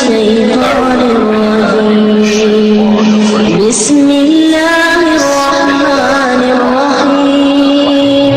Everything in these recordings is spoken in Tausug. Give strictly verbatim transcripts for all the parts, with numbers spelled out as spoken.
الشيطان الرجيم. بسم الله الرحمن الرحيم.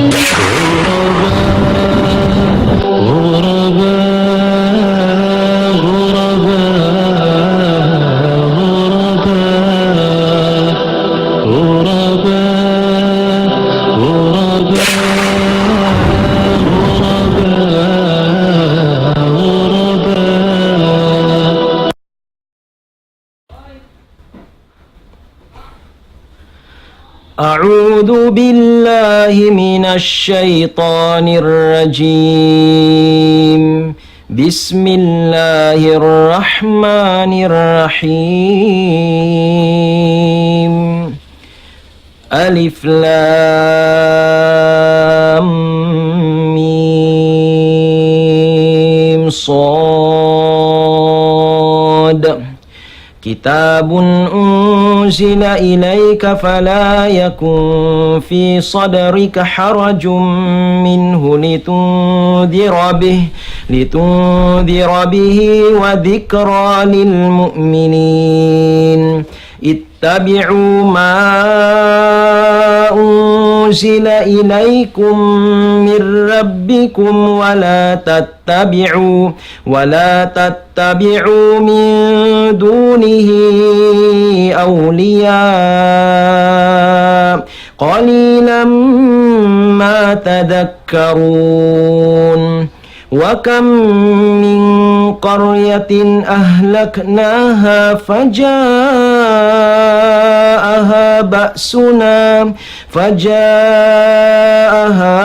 أعوذ بالله من الشيطان الرجيم. بسم الله الرحمن الرحيم. ألف لام ميم صاد. كتاب أنزل إليك فلا يكن في صدرك حرج منه لتنذر به، لتنذر به وذكرى للمؤمنين. اتبعوا ما أنزل إليكم من ربكم ولا تتبعوا، ولا تتبعوا من دونه أولياء، قليلا ما تذكرون. وكم من قرية أهلكناها فجاءها بأسنا، فجاءها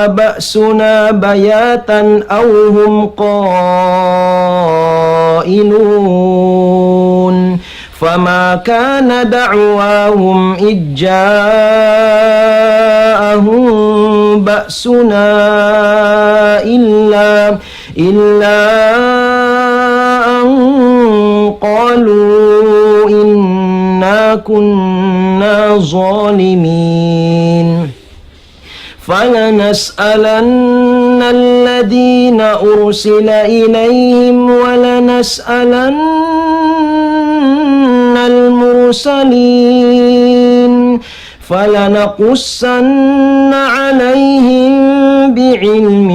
بأسنا بياتا أو هم قائلون. فما كان دعواهم إذ جاءهم بأسنا إلا، إلا أن قالوا إنا كنا ظالمين. فلنسألن الذين أرسل إليهم ولنسألن المرسلين. فلنقصن عليهم بعلم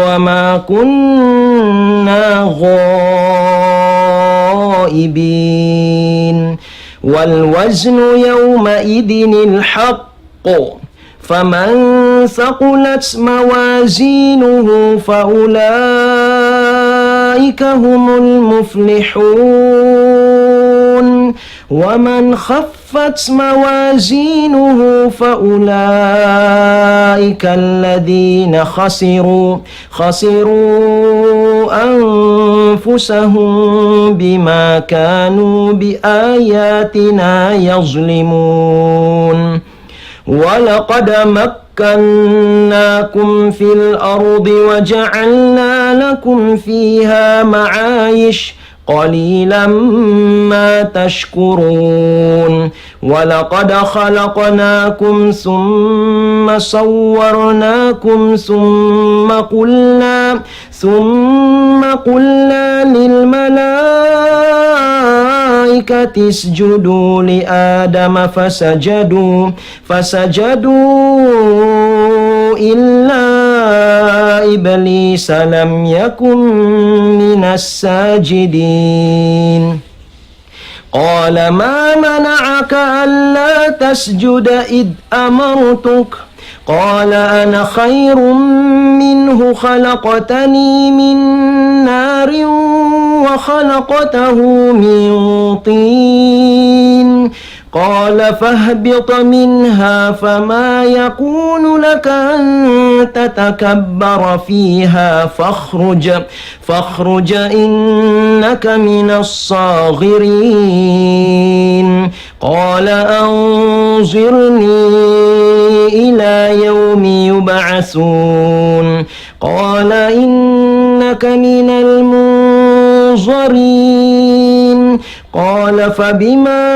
وما كنا غائبين. والوزن يومئذ الحق. فمن ثقلت موازينه فأولئك هم المفلحون. ومن خفت موازينه فأولئك الذين خسروا، خسروا أنفسهم بما كانوا بآياتنا يظلمون. ولقد مكناكم في الأرض وجعلنا لكم فيها معايش، قليلا ما تشكرون. ولقد خلقناكم ثم صورناكم ثم قلنا، ثم قلنا للملائكة اسجدوا لآدم فسجدوا، فسجدوا إلا إبليس لم يكن من الساجدين. قال ما منعك ألا تسجد إذ أمرتك؟ قال أنا خير منه خلقتني من نار وخلقته من طين. قال فاهبط منها فما يكون لك أن تتكبر فيها فاخرج، فاخرج إنك من الصاغرين. قال أنظرني إلى يوم يبعثون. قال إنك من المنظرين. قال فبما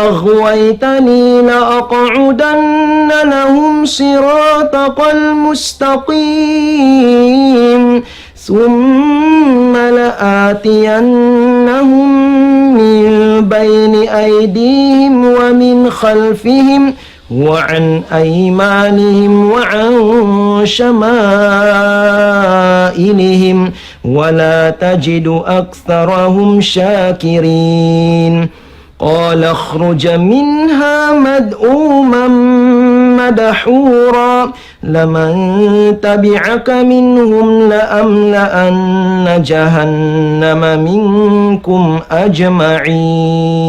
أغويتني لأقعدن لهم صراطك المستقيم. ثم لآتينهم من بين أيديهم ومن خلفهم وعن أيمانهم وعن شمائلهم ولا تجد أكثرهم شاكرين. قال اخرج منها مذءوما مدحورا لمن تبعك منهم لأملأن جهنم منكم أجمعين.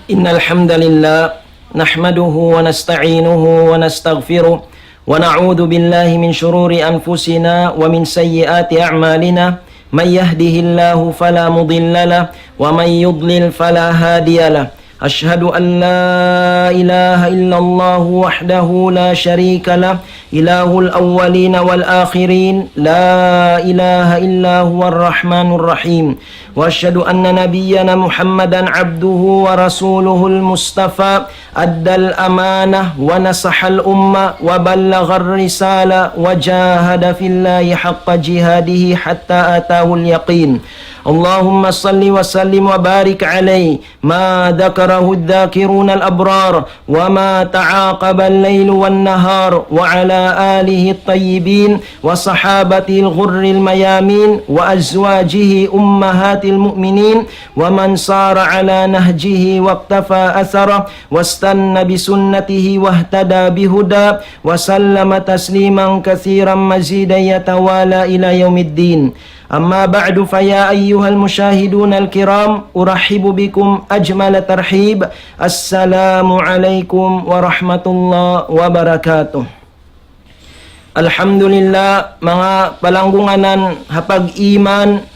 إن الحمد لله نحمده ونستعينه ونستغفره ونعوذ بالله من شرور أنفسنا ومن سيئات أعمالنا. من يهده الله فلا مضل له ومن يضلل فلا هادي له. أشهد أن لا إله إلا الله وحده لا شريك له، إله الأولين والآخرين، لا إله إلا هو الرحمن الرحيم. وأشهد أن نبينا محمدا عبده ورسوله المصطفى، أدى الأمانة ونصح الأمة وبلغ الرسالة وجاهد في الله حق جهاده حتى أتاه اليقين. اللهم صل وسلم وبارك عليه ما ذكره الذاكرون الأبرار وما تعاقب الليل والنهار وعلى آله الطيبين وصحابته الغر الميامين وأزواجه أمهات المؤمنين ومن سار على نهجه واقتفى أثره واستن بسنته واهتدى بهداه وسلم تسليما كثيرا مزيدا يتوالى إلى يوم الدين. أما بعد، فيا أيها المشاهدون الكرام، أرحب بكم أجمل ترحيب. السلام عليكم ورحمة الله وبركاته. Alhamdulillah, manga palanggunganan ha pag-iman,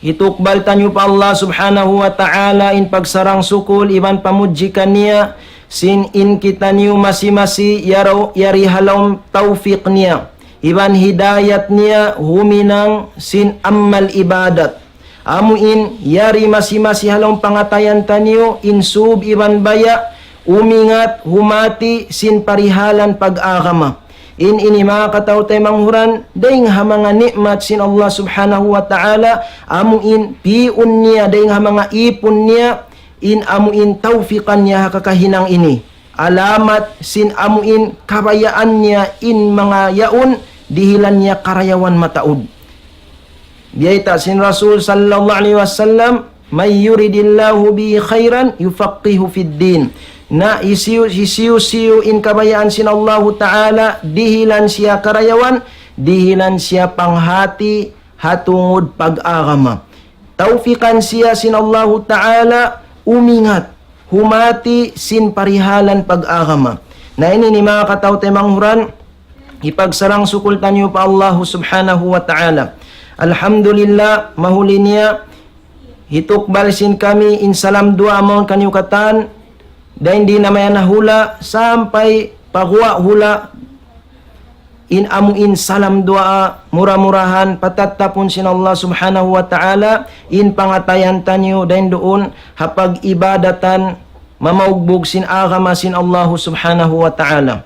hitukbal taniyu pa Allah Subhanahu wa Ta'ala in pagsarang-sukul iban pamudji kaniya, sin in kitaniyu masi-masi yaraw-, yari ha lawm tawfik niya iban hidayat niya huminang sin amal ibadat. Amu in yari masi-masi ha lawm pangatayan taniyu in sūb iban baya', umingat, humati sin parihalan pag-agama. In ini manga kataw-taymanghuran, dayng ha manga ni'mat sin Allah Subhanahu wa Ta'ala, amu in pi'un niya, dayng ha manga ipun niya, in amu in tawfikan niya ha kakahinang ini. Alamat sin amu in kabayaan niya in manga yaun dihilan niya karayawan mataud. Biyayta' sin Rasul sallallahu alayhi wasallam, من يرد الله به خيرا يفقهه في الدين. Na hisiyu-, hisiyu-siyu in kabayaan sin Allahu Ta'ala, dihilan siya karayawan, dihilan siya panghati ha tungud pag-agama. Tawfikan siya sin Allahu Ta'ala, umingat, humati sin parihalan pag-agama. Na ini ini manga kataw-taymanghuran, hipagsarang-sukul taniyu pa Allahu Subhanahu wa Ta'ala. Alhamdulillah, mahuli niya, hitukbal sin kami in salam duwaa mawn kaniyu katan, dayn di na mayan ha hula', sampay pa guwa' hula', in amu in salam duwaa, mura-murahan, patattapun sin Allah Subhanahu wa Ta'ala, in pangatayan taniyu, dayn duun, ha pag-ibadatan, mamaugbug sin agama sin Allahu Subhanahu wa Ta'ala.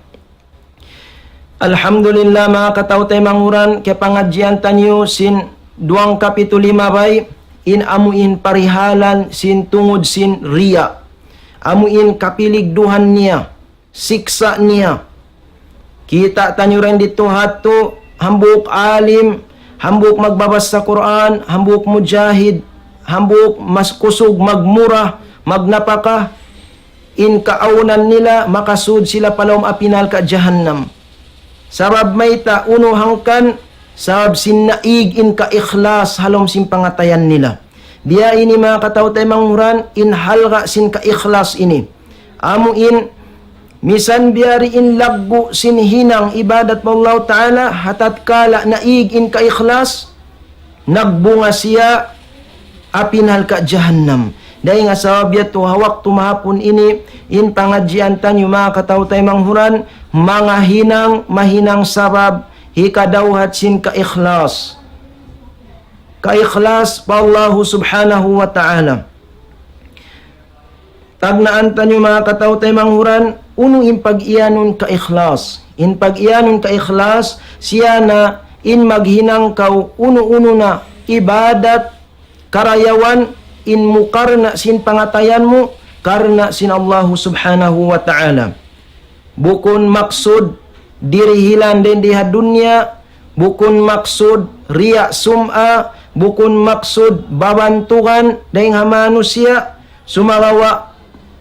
Alhamdulillah, manga kataw-taymanghuran, kiyapangadjian taniyu sin duwang kapitul limabay, in amu in parihalan sin tungud sin riya'. Amu in kapiligduhan niya, siksa' niya. Kita' taniyu dayn didtu hadtu, hambuuk alim, hambuuk magbabasa Qur'an, hambuuk mujahid, hambuuk mas kusug magmura, magnapaka, in kaawnan nila, makasud sila pa lawm api narka' jahannam. Sabab mayta', unu hangkan, sabab sin naig in kaikhlas ha lawm sin pangatayan nila. Biya' ini manga kataw-taymanghuran, in halga' sin kaikhlas ini. Amu in, misan biya' diin laggu' sin hinang ibadat pa Allah Ta'ala, ha tatkala naig in kaikhlas, nagbunga siya api narka' jahannam. Dayn ha sabab yadtu ha waktu mahapun ini, in pangadjian taniyu manga kataw-taymanghuran, manga hinang, mahinang sabab, hikadawhat sin kaikhlas. Kaikhlas pa Allahu Subhanahu wa Ta'ala. Tagnaan taniyu manga kataw-taymanghuran, unu in pag-iyanun kaikhlas. In pag-iyanun kaikhlas, siya na in maghinang kaw unu-unu na ibadat, karayawan in mu karna' sin pangatayan mu, karna' sin Allahu Subhanahu wa Ta'ala. Bukun maksud dirihilan dayn di ha dunya, bukun maksud riya' sum'a, bukun maksud babantugan dayn ha manusiya', sumagawa'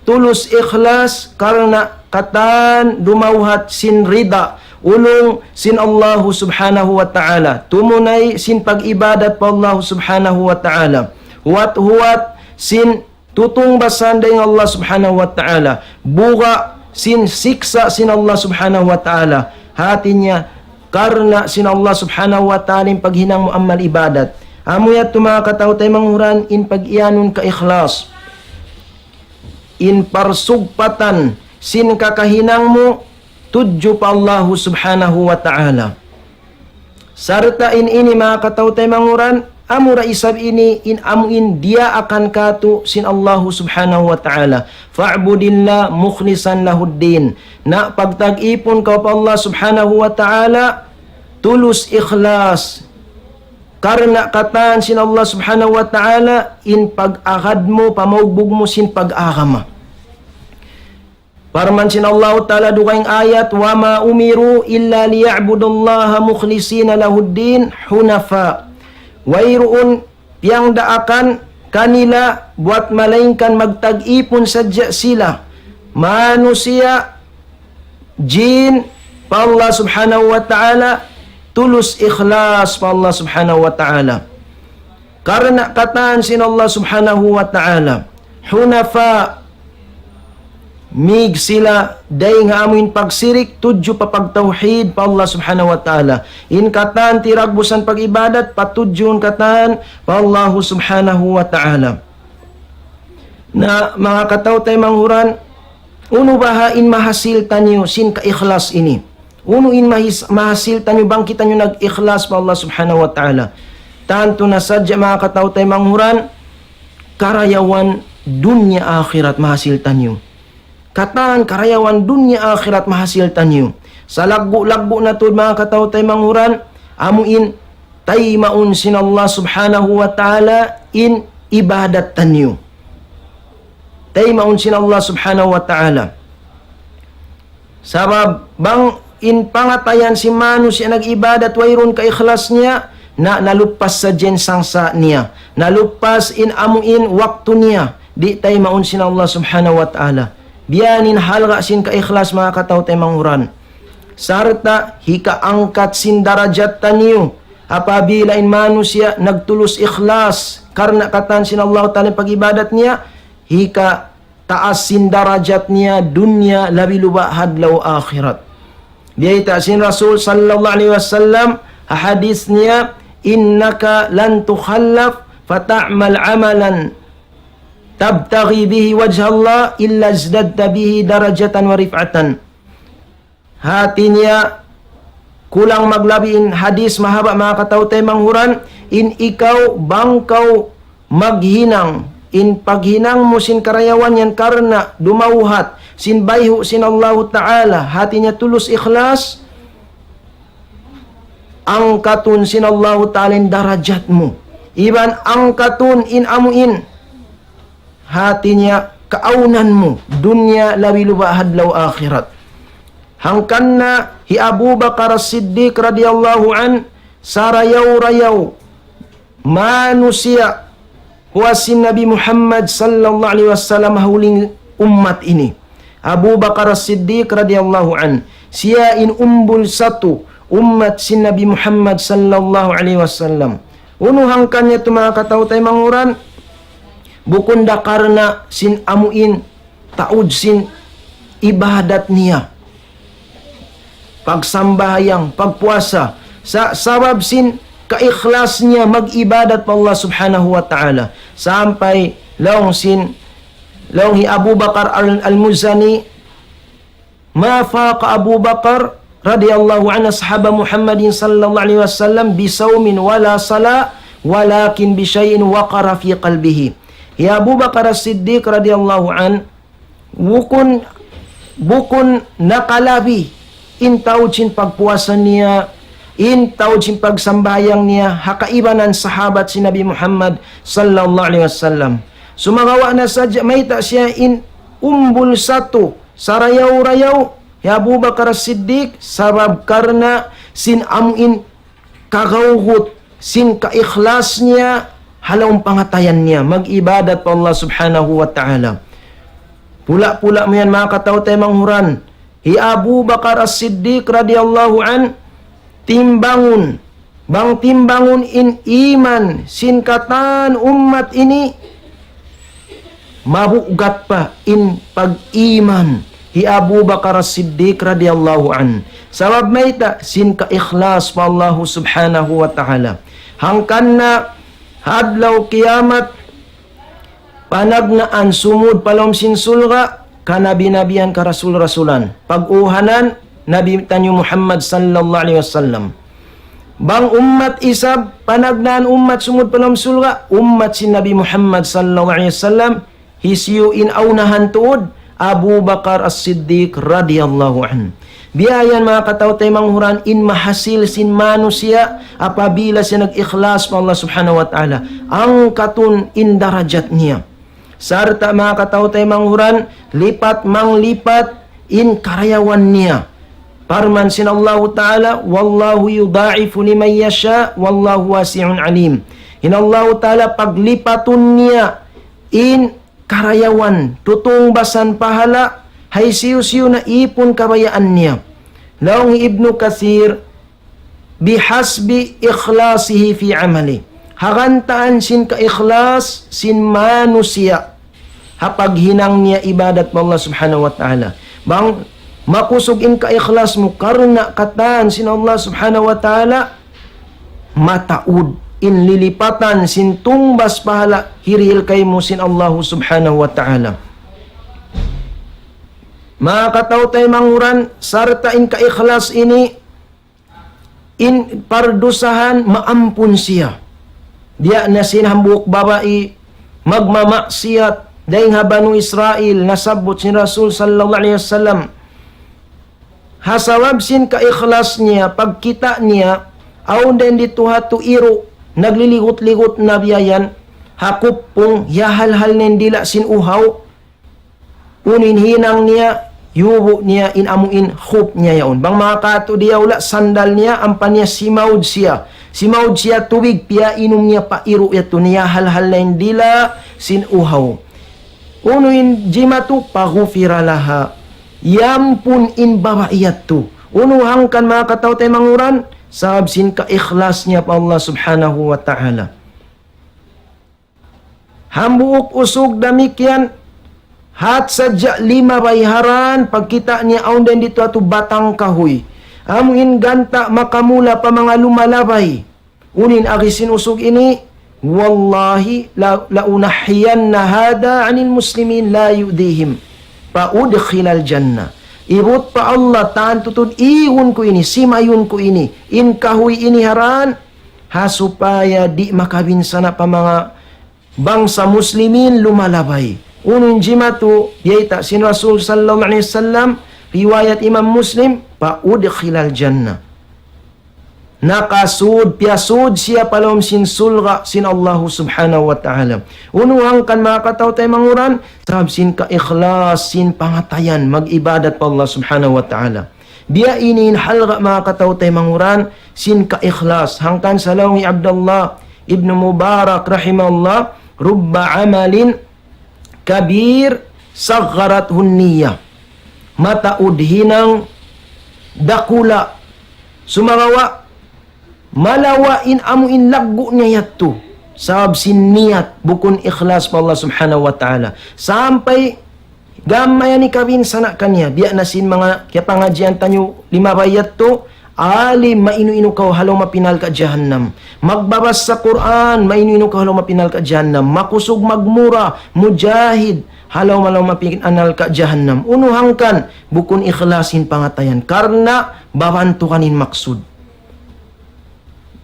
tulus ikhlas karna' katan dumawhat sin rida, ulung sin Allahu Subhanahu wa Ta'ala. Tumunay sin pag-ibadat pa Allahu Subhanahu wa Ta'ala. Huwat-huwat sin tutungbasan dayn Allah Subhanahu wa Ta'ala. Buga sin siksa' sin Allah Subhanahu wa Ta'ala. Hati niya, karna' sin Allah Subhanahu wa Ta'ala in paghinang mu amal ibadat. Amu yadtu manga kataw-taymanghuran in pag-iyanun kaikhlas. In parsugpatan sin kakahinang mu tudju pa Allahu Subhanahu wa Ta'ala. Sarta' in ini manga kataw-taymanghuran, amura isab ini in amu in diyaakan katu' sin Allahu Subhanahu wa Ta'ala. فاعبد الله مخلصا له الدين. Na pagtag-ipun kaw pa Allah Subhanahu wa Ta'ala, tulus ikhlas. Karna' katan sin Allah Subhanahu wa Ta'ala, in pag-agad mu, pamaugbug mu sin pag-agama. Parman sin Allahu Ta'ala dugaing ayat, وما أمروا إلا ليعبدوا الله مخلصين له الدين حنفاء. Wayruun piyangdaakan kanila buat malaingkan magtag-ipun sadja sila, manusiya', jin, pa Allah Subhanahu wa Ta'ala, tulus ikhlas pa Allah Subhanahu wa Ta'ala. Karna' katan sin Allah Subhanahu wa Ta'ala. Hunafa, mig sila dayn ha amuin pagsirik tudju pa pagtawhid pa Allah Subhanahu wa Ta'ala. In katan tiragbusan pag-ibadat, patudjun katan pa Allah Subhanahu wa Ta'ala. Na manga kataw-taymanghuran, unu baha' in mahasil taniyu sin kaikhlas ini? Unu in mahis-, mahasil taniyu bang kitaniyu nag-ikhlas pa Allah Subhanahu wa Ta'ala? Tantu na sadja manga kataw-taymanghuran, karayawan dunya akhirat mahasil taniyu. Katan karayawan dunya akhirat mahasil taniyu. Salaggu'-laggu' na tuud manga kataw-taymanghuran, amuin taymaun sin Allah Subhanahu wa Ta'ala in ibadat taniyu. Taymaun sin Allah Subhanahu wa Ta'ala. Sabab bang in pangatayan sin manusiya' nag-ibadat wayruun kaikhlas niya, na naluppas sadja in sangsa' niya, naluppas in amuin waktu niya, di' taymaun sin Allah Subhanahu wa Ta'ala. Biya' ini in halga' sin kaikhlas manga kataw-taymanghuran. Sarta' hikaangkat sin darajat taniyu apabila in manusiya' nagtulus ikhlas karna' katan sin Allah Ta'ala in pag-ibadat niya, hika taas sin darajat niya dunya labi luba' ha adlaw akhirat. Biyayta' sin Rasul sallallahu alayhi wasallam ha hadith niya, إنك لن تخلف فتعمل عملا تبتغي به وجه الله إلا ازددت به درجة ورفعة. Hati niya, kulang maglabi in hadith mahaba' manga kataw-taymanghuran, in ikaw bang kaw maghinang, in paghinang mu sin karayawan yan karna' dumawhat sin bayhu' sin Allahu Ta'ala, hati niya tulus ikhlas, angkatun sin Allahu Ta'ala in darajat mu. Iban angkatun in amuin hati niya kaawnan mu, dunya labi luba' ha adlaw akhirat. Hangkan na hi Abu Bakar As-Siddiq radiyallahu anhu, sarayaw-rayaw manusiya' puas sin Nabi Muhammad sallallahu alayhi wasallam ha huling ummat ini. Abu Bakar As-Siddiq radiyallahu anhu, siya in umbul satu ummat sin Nabi Muhammad sallallahu alayhi wasallam. Unu hangkan niya tu manga kataw-taymanghuran, bukun da karna' sin amuin taud sin ibadat niya, pagsambahayang, pagpuasa, sa-, sabab sin kaikhlas niya mag-ibadat pa Allah Subhanahu wa Ta'ala. Sampay laung sin, laung hi Abu Bakar Al-, Al-Muzani, ما فاق أبو بكر radiyallahu anhu, ashaba Muhammadin sallallahu alayhi wasallam, bisawmin wala sala, walakin bishay'in waqara fi qalbihi. Hi Abu Bakar As-Siddiq radiyallahu anhu, bukun, bukun nakalabi in taud sin pagpuasa niya, in taud sin pagsambahayang niya, ha kaibanan sahabat sin Nabi Muhammad sallallahu alayhi wasallam. Sumagawa' na sadja mayta' siya in umbul satu, sarayaw-rayaw, hi Abu Bakar As-Siddiq, sabab karna' sin amu in kagawgut, sin kaikhlas niya, ha lawm pangatayan niya, mag-ibadat pa Allah Subhanahu wa Ta'ala. Pula-pula mu yan, manga kataw-taymanghuran, hi Abu Bakar As-Siddiq radiyallahu anhu, timbangun, bang timbangun in iman sin katan ummat ini, mabugat pa in pag-iman hi Abu Bakar As-Siddiq radiyallahu anhu. Sabab mayta', sin kaikhlas pa Allah Subhanahu wa Ta'ala. Hangkan na ha adlaw kiyamat, panagnaan sumud pa lawm sin surga', kanabi-nabihan, karasul-rasulan. Pag-uhanan, Nabi taniyu Muhammad sallallahu alayhi wasallam. Bang ummat isab, panagnaan ummat sumud pa lawm surga', ummat sin Nabi Muhammad sallallahu alayhi wasallam, hisiyu in aunahan tuud, Abu Bakar As-Siddiq radiyallahu anhu. Biya' yan, manga kataw-taymanghuran, in mahasil sin manusiya' apabila siya nag-ikhlas pa Allah Subhanahu wa Ta'ala. Angkatun in darajat niya. Sarta', manga kataw-taymanghuran, lipat manglipat in karayawan niya. Parman sin Allahu Ta'ala, "Wallahu yudha'ifu liman yasha', wallahu wasi'un alim." In Allahu Ta'ala paglipatun niya in karayawan, tutungbasan pahala', ha hisiyu-siyu na ipun kabayaan niya. Laung Ibnu Kathir, "Bihasbi ikhlasihi fi amali." Ha gantaan sin kaikhlas sin manusiya' ha paghinang niya ibadat pa Allah Subhanahu wa Ta'ala. Bang makusug in kaikhlas mu karna' katan sin Allah Subhanahu wa Ta'ala, mataud in lilipatan sin tungbas pahala' hirihil kaymu sin Allah Subhanahu wa Ta'ala. Manga kataw-taymanghuran, sarta' in kaikhlas ini, in pardusahan maampun siya. Biya' na sin hambuuk babai magmamaksiyat dayn ha Banu Israil, nasabbut sin Rasul sallallahu alayhi wasallam. Ha sabab sin kaikhlas niya, pagkita' niya, awn dayn ditu hatu iru', nagliligut-ligut na biya' yan, ha kuppung, hiyahalhal na in dila' sin uhaw, unu in hinang niya, yubu' niya in amu in khuf niya yaun. Bang manga katu' diyawla sandal niya, ampa niya simaud siya. Simaud siya tubig, piyainum niya pa iru' yadtu, niya halhal na in dila' sin uhaw. Unu in jimatu, فغفر لها. Iyampun in babai yadtu. Unu hangkan, manga kataw-taymanghuran? Sabab sin kaikhlas niya pa Allah Subhanahu wa Ta'ala. Hambuuk usug damikkiyan, hat sadja limabay ha dān, pagkita' niya awn dayn ditu hatu batang kahuy. Amu in ganta' makamula pa manga lumalabay. Unu in agi sin usug ini, والله ل-، لأنحين هذا عن المسلمين لا يؤذيهم فأدخل الجنة. Ibut pa Allah, tantu tuud igun ku ini, simayun ku ini, in kahuy ini ha dān, ha supaya di' makabinsana' pa manga bangsa muslimin lumalabay. Unu in jimatu, biyayta' sin Rasul sallallahu alayhi wasallam, riwayat Imam Muslim, فأدخل الجنة. Nakasud, piyasud siya pa lawm sin surga' sin Allahu Subhanahu wa Ta'ala. Unu hangkan, manga kataw-taymanghuran? Sabab sin kaikhlas sin pangatayan, mag-ibadat pa Allah Subhanahu wa Ta'ala. Biya' ini in halga', manga kataw-taymanghuran, sin kaikhlas. Hangkan sa laung hi Abdullah ibn Mubarak rahimahullah, رب عمل كبير صغرته النية. Mataud hinang dakula', sumagawa' malawa' in amu in laggu' niya yadtu. Sabab sin niyat, bukun ikhlas pa Allah Subhanahu wa Ta'ala. Sampay gam mayan hikabinsana' kaniya, biya' na sin manga kiyapangadjian taniyu limabay yadtu, alim, mainu-inu kaw ha lawm api narka' jahannam. Magbabasa Qur'an, mainu-inu kaw ha lawm api narka' jahannam. Makusug magmura, mujahid, ha lawm-lawm api narka' jahannam. Unu hangkan, bukun ikhlas in pangatayan. Karna' babantukan in maksud.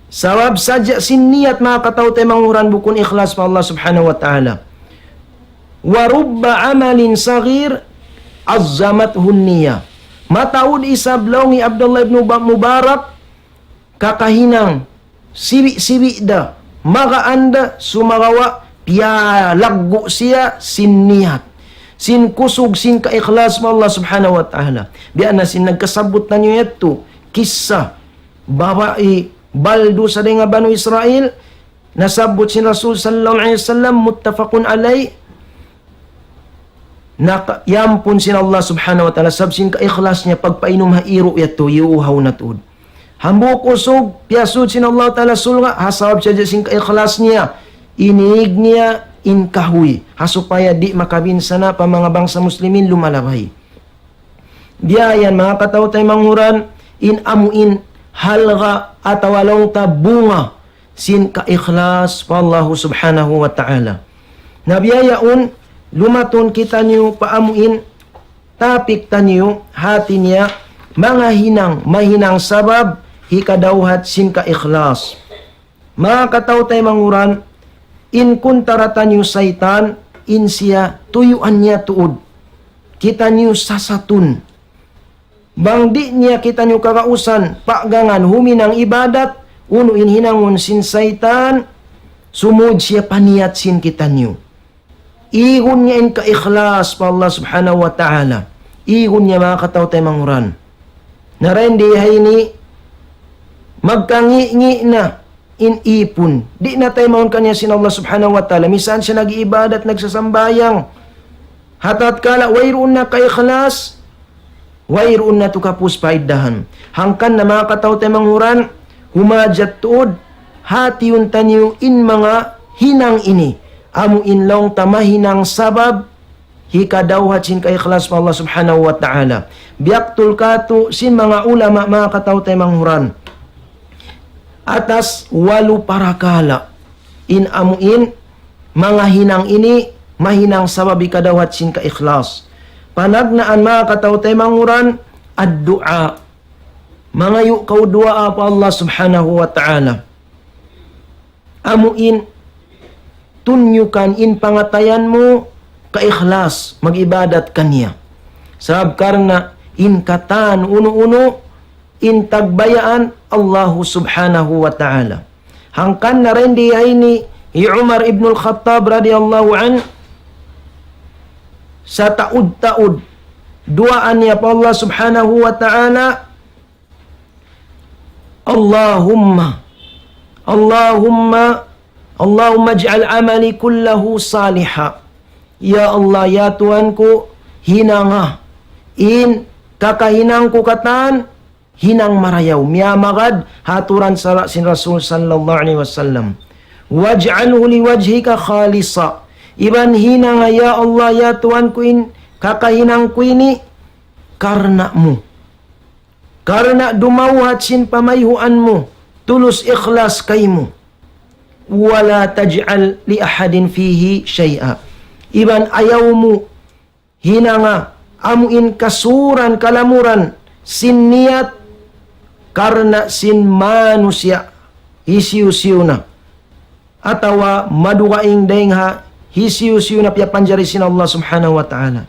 Sabab sadja sin niyat manga kataw-taymanghuran bukun ikhlas pa Allah Subhanahu wa Ta'ala. ورب عمل صغير عظمته النية. Mataud isab laung hi Abdullah ibn Ba-, Mubarak, kakahinang sibi'-sibi' da, magaan da, sumagawa' piyalaggu' siya sin niyat, sin kusug, sin kaikhlas pa Allah Subhanahu wa Ta'ala. Biya' na sin nagkasabbut taniyu yadtu, kissa, babai baldu sa dayn ha Banu Israil, nasabbut sin Rasul sallallahu alayhi wasallam, متفق عليه. Naka-, iyampun sin Allah Subhanahu wa Ta'ala, sabab sin kaikhlas niya pagpainum ha iru' yadtu, iyuuhaw na tuud. Hambuuk usug, piyasud sin Allah Ta'ala surga', ha sabab sadja sin kaikhlas niya, inīg niya in kahuy, ha supaya di' makabinsana pa manga bangsa Muslimin lumalabay. Biya' yan, manga kataw-taymanghuran, in amu in halga' atawa laung ta bunga sin kaikhlas pa Allahu Subhanahu wa Ta'ala. Na biya' yaun, lumatun kitaniyu pa amu in topic taniyu, hati niya, manga hinang, mahinang sabab hikadawhat sin kaikhlas. Manga kataw-taymanghuran, in kuntara taniyu saytan, in siya tuyuan niya tuud. Kitaniyu sasatun. Bang di' niya kitaniyu kagausan, paggangan, huminang ibadat, unu in hinangun sin saytan, sumud siya pa niyat sin kitaniyu. Igun niya in kaikhlas pa Allah Subhanahu wa Ta'ala. Igun niya, manga kataw-taymanghuran. Na dayn di ha ini, magkangi'-ngi' na in ipun. Di' na taymaun kaniya sin Allah Subhanahu wa Ta'ala. Misan siya nag-iibadat, nagsasambahayang. Ha tatkala wayruun na kaikhlas, wayruun na tu kapus paidahan. Hangkan na, manga kataw-taymanghuran, humajat tuud, hatihun taniyu in manga hinang ini. Amu in laung ta mahinang sabab hikadawhat sin kaikhlas pa Allah Subhanahu wa Ta'ala. Biyaktul katu' sin manga ulama, manga kataw-taymanghuran, atas walu parakala' in amu in manga hinang ini, mahinang sabab hikadawhat sin kaikhlas. Panagnaan, manga kataw-taymanghuran, ad-du'a. Mangayu' kaw duwaa pa Allah Subhanahu wa Ta'ala. Amu in tunyukan in pangatayan mu kaikhlas mag-ibadat kaniya. Sabab karna' in katan unu-unu in tagbayaan Allahu Subhanahu wa Ta'ala. Hangkan na dayn di ha ini hi Umar ibn al-Khattab radiyallahu anhu, sataud-taud duwaa niya pa Allah Subhanahu wa Ta'ala, اللهم، اللهم، اللهم اجعل عملي كله صالحا. Ya Allah, ya Tuhan ku, hinanga in kakahinang ku katan hinang marayaw, miyamagad ha aturan sara' sin Rasul sallallahu alayhi wasallam. واجعله لوجهك خالصا. Iban hinanga, ya Allah, ya Tuhan ku, in kakahinang ku ini karna' mu. Karna' dumawhat sin pamayhuan mu, tulus ikhlas kaymu. ولا تجعل لأحد فيه شيئا. Iban ayaw mu hinanga amu in kasuran kalamuran sin niyat karna' sin manusiya', hisiyu-siyu na. Atawa madugaing dayn ha hisiyu-siyu na piyapanjari sin Allah Subhanahu wa Ta'ala.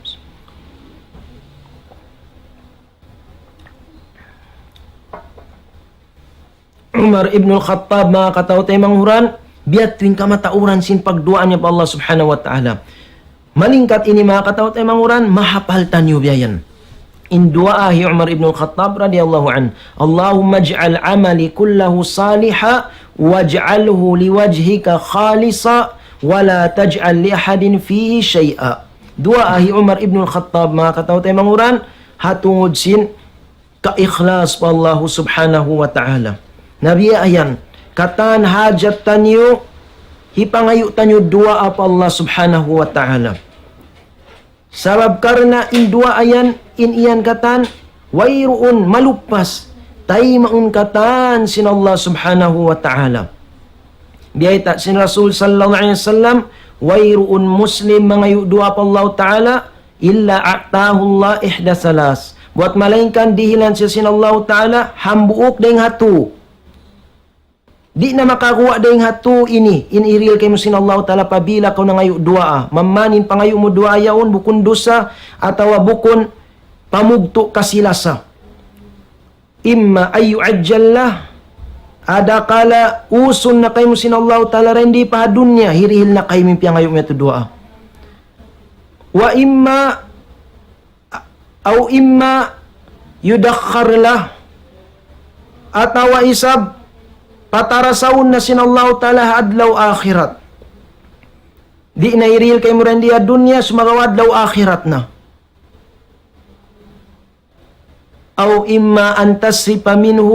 Umar ibn al-Khattab, manga kataw-taymanghuran, biya' tuud in kamatauran sin pagduwaa niya pa Allah Subhanahu wa Ta'ala. Malingkat ini, manga kataw-taymanghuran, mahapal taniyu biya' yan. In duwaa hi Umar ibn al-Khattab radiyallahu anhu, اللهم اجعل عملي كله صالحا واجعله لوجهك خالصا ولا تجعل لأحد فيه شيئا. Duwaa hi Umar ibn al-Khattab, manga kataw-taymanghuran, ha tungud sin kaikhlas pa Allahu Subhanahu wa Ta'ala. Na biya' yan, katan hajat taniyu, hipangayu' taniyu duwaa pa Allah Subhanahu wa Ta'ala. Sabab karna' in duwaa yan, in yan katan, wayruun maluppas, taymaun katan sin Allah Subhanahu wa Ta'ala. Biyayta' sin Rasul sallallahu alayhi wasallam, Wayruun Muslim mangayu' duwaa pa Allahu Ta'ala, إلا أعطاه الله إحدى ثلاث. Buwat malaingkan dihilan siya sin Allahu Ta'ala, hambuuk dayn ha tū. Di' na makaguwa' dayn ha tū ini, in hirihil kaymu sin Allahu Ta'ala apabila kaw nangayu' duwaa. Mamman in pangayu' mu duwaa yaun, bukun dusa, atawa bukun pamugtu' kasi-lasa. إما أن يعجل له, adakala usun na kaymu sin Allahu Ta'ala dayn di pa ha dunya, hirihil na kaymu in piyangayu' mu yadtu duwaa. وإما أو إما يدخر له, atawa isab patarasahun na sin Allahu Ta'ala ha adlaw akhirat. Di' na hirihil kaymu dayn di ha dunya, sumagawa' adlaw akhirat na. أو إما أن تصرف منه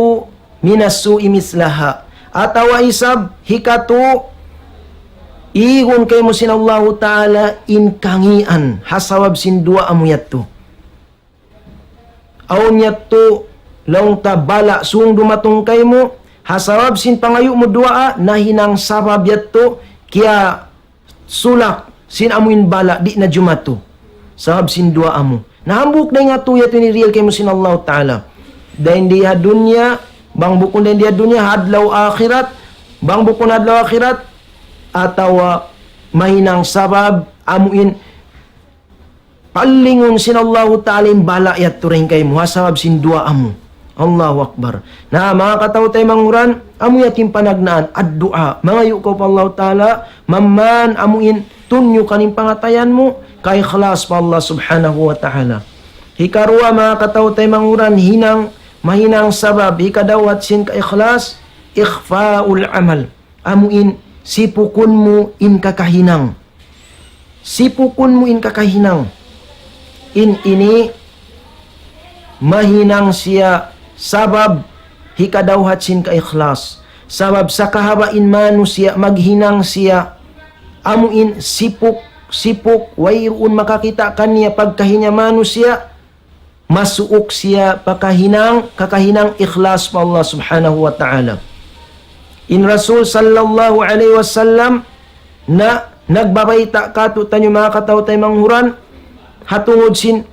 من السوء مثلها. Atawa isab, hikatū, igun kaymu sin Allahu Ta'ala in kangīan, ha sabab sin duwaa mu yadtu. Awn yadtu, laung ta bala' sūng dumatung kaymu, ha sabab sin pangayu' mu duwaa, nahinang sabab yadtu, kiya sulak sin amuin bala' di' na jumatu. Sabab sin duwaa mu. Na hambuuk dayn ha tū yadtu in hirihil kaymu sin Allahu Ta'ala. Dayn di ha dunya, bang bukun dayn di ha dunya, ha adlaw akhirat, bang bukun adlaw akhirat, atawa mahinang sabab amuin palingun sin Allahu Ta'ala in bala' yadtu dayn kaymu, ha sabab sin duwaa mu. Allahu Akbar. Na, manga kataw-taymanghuran, amu yadtu in panagnaan, ad-du'a. Mangayu' kaw pa Allahu Ta'ala, mamman amuin tunyukan in pangatayan mu, kaikhlas pa Allah Subhanahu wa Ta'ala. Hikaruwa, manga kataw-taymanghuran, hinang, mahinang sabab, hikadawhat sin kaikhlas, إخفاء العمل. Amuin sipukun mu in kakahinang. Sipukun mu in kakahinang. In ini mahinang siya sabab hikadawhat sin kaikhlas. Sabab sakahaba' in manusiya' maghinang siya amuin sipuk, sipuk, wayruun makakita' kaniya pagkahi niya manusiya', masuuk siya pa kahinang, kakahinang ikhlas pa Allah Subhanahu wa Ta'ala. In Rasul sallallahu alayhi wasallam na nagbabayta' katu'taniyu manga kataw-taymanghuran, ha tungud sin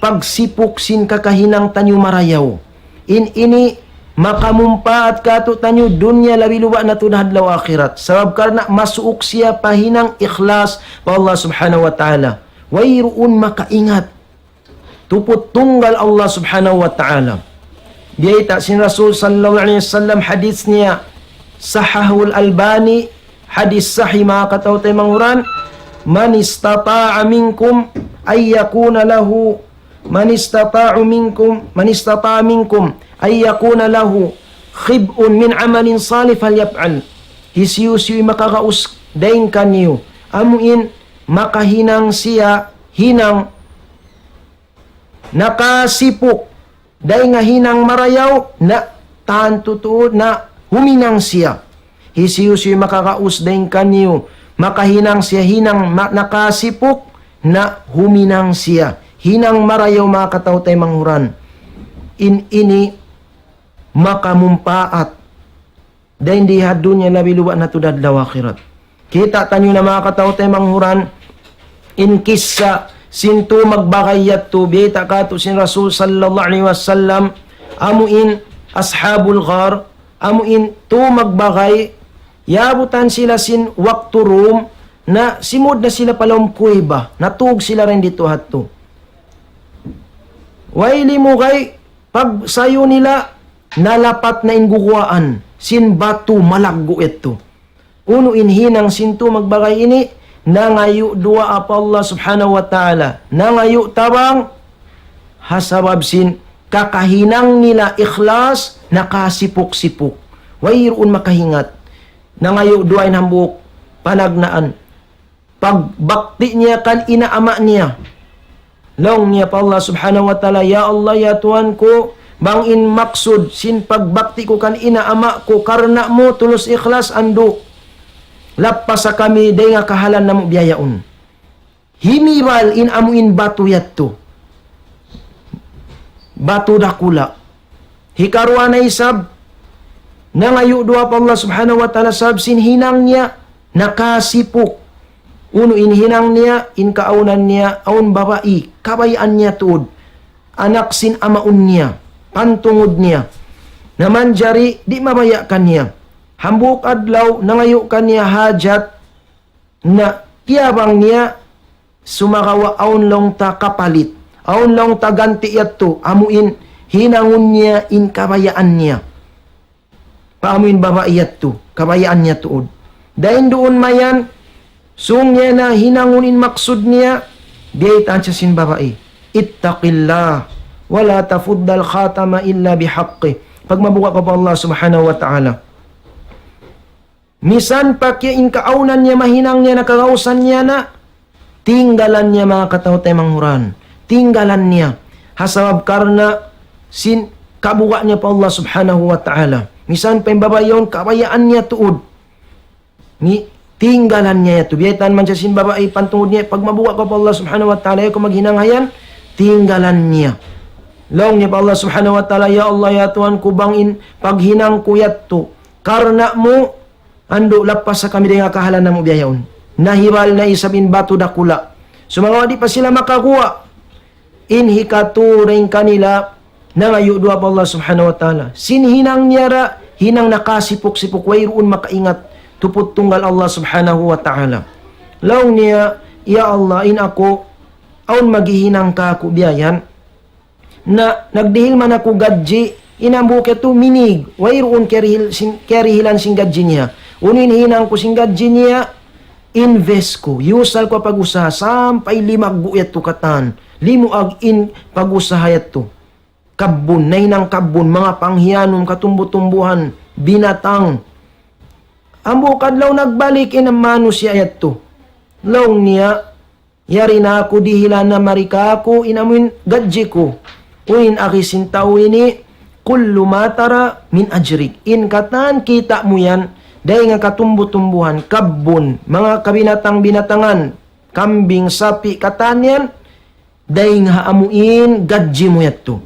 pagsipuk sin kakahinang taniyu marayaw. In ini makamumpaat katu'taniyu dunya labi luba' na tuud ha adlaw akhirat. Sabab karna' masuuk siya pa hinang ikhlas pa Allah Subhanahu wa Ta'ala. Wayruun makaingat. Tuput tunggal Allah Subhanahu wa Ta'ala. Biyayta' sin Rasul sallallahu alayhi wasallam hadith niya, sahahul Albani, hadith sahih manga kataw-taymanghuran, من استطاع منكم أن يكون له، من استطاع منكم، من استطاع منكم أن يكون له خبء من عمل صالح فليفعل. Hisiyu-siyu makagaus dayn kaniyu, amuin makahinang siya hinang nakasipuk dayn ha hinang marayaw, na tantu tuud na huminang siya. Hisiyu-siyu makagaus dayn kaniyu, makahinang siya hinang ma-, nakasipuk, na huminang siya hinang marayaw manga kataw-taymanghuran. In ini makamumpaat dayn di ha dunya labi luba' na tuud ha adlaw akhirat. Kita' taniyu na manga kataw-taymanghuran, in kissa sin tū magbagay yadtu, biyayta' katu' sin Rasul sallallahu alayhi wasallam, amuin ashabul ghar, amuin tū magbagay, yabutan sila sin waktu dūm, na simud na sila pa lawm kuweba, natug sila dayn ditu ha yadtu. Way limugay, pagsayu nila, nalapat na in guguwaan sin batu malaggu' yadtu. Unu in hinang sin tū magbagay ini, nangayu' duwaa pa Allah Subhanahu wa Ta'ala. Nangayu' tabang, ha sabab sin kakahinang nila ikhlas, nakasipuk-sipuk. Wayruun makahingat. Nangayu' duwaa in hambuuk panagnaan. Pagbakti niya kan ina' ama' niya. Laung niya pa Allah Subhanahu wa Ta'ala, "Ya Allah, ya Tuhan ku, bang in maksud sin pagbakti ku kan ina' ama' ku karna' mu tulus ikhlas, andu', lappasa kami dayn ha kahalan namu' biya' yaun." Himibal in amuin batu yadtu. Batu dakula'. Hikaruwa na isab, nangayu' duwaa pa Allah Subhanahu wa Ta'ala sabab sin hinang niya nakasipuk. Unu in hinang niya, in kaawnan niya, awn babai, kabayaan niya tuud. Anak sin amaun niya, pantungud niya. Na manjari, di' mabaya' kaniya. Hambuuk adlaw, nangayu' kaniya hajat, na tiyabang niya, sumagawa' awn laung ta kapalit. Awn laung ta ganti' yadtu, amu in hinangun niya in kabayaan niya. Pa amu in babai yadtu, kabayaan niya tuud. Dayn duun mayan, sung niya na hinangun in maksud niya, biyaytaan siya sin babai. اتق الله ولا تفض الخاتم إلا بحقه. Pagmabuga' kaw pa Allah Subhanahu wa Ta'ala. Misan pa kiya in kaawnan niya, mahinang niya, nakagausan niya na, tinggalan niya, manga kataw-taymanghuran. Tinggalan niya. Ha sabab karna' sin kabuga' niya pa Allah Subhanahu wa Ta'ala. Misan pa in babai yaun, kabayaan niya tuud. Ni, tinggalan niya yadtu. Biyaytaan man siya sin babai, pantungud niya, pagmabuga' kaw pa Allah Subhanahu wa Ta'ala, ayaw kaw maghinang ha yan, tinggalan niya. Laung niya pa Allah Subhanahu wa Ta'ala, "Ya Allah, ya Tuhan ku, bang in paghinang ku yadtu karna' mu, andu', lappas sa kami dayn ha kahalan namu' biya' yaun." Nahibal na isab in batu dakula'. Sumagawa' di' pa sila makaguwa'. In hikatu dayn kanila, nangayu' duwaa pa Allah Subhanahu wa Ta'ala. Sin hinang niya ra, hinang nakasipuk-sipuk, wayruun makaingat, tuput tunggal Allah Subhanahu wa Ta'ala. Laung niya, "Ya Allah, in aku, awn maghihinang kāku' biya' yan. Na, nagdihil man aku gadji, in hambuuk yadtu minig, wayruun kiyarihil sin, kiyarihilan sin gadji niya. Unu in hinang ku sin gadji niya, invest ku, iyusal ku ha pag-usaha, sampay limaggu' yadtu katan. Limuag in pag-usaha yadtu. Kabbun, nahinang kabbun, manga panghiyanum, katumbu-tumbuhan, binatang." Hambuuk adlaw nagbalik in manusiya' yadtu. Laung niya, "Yari na aku, dihilan na mari kāku' in amuin gadji ku." Uy, in agi sin tau ini, "كل ما ترى من أجرك." In katan kita' mu yan, dayn ha katumbu-tumbuhan, kabbun, manga kabinatang-binatangan, kambing, sapi', katan yan, dayn ha amuin gadji mu yadtu.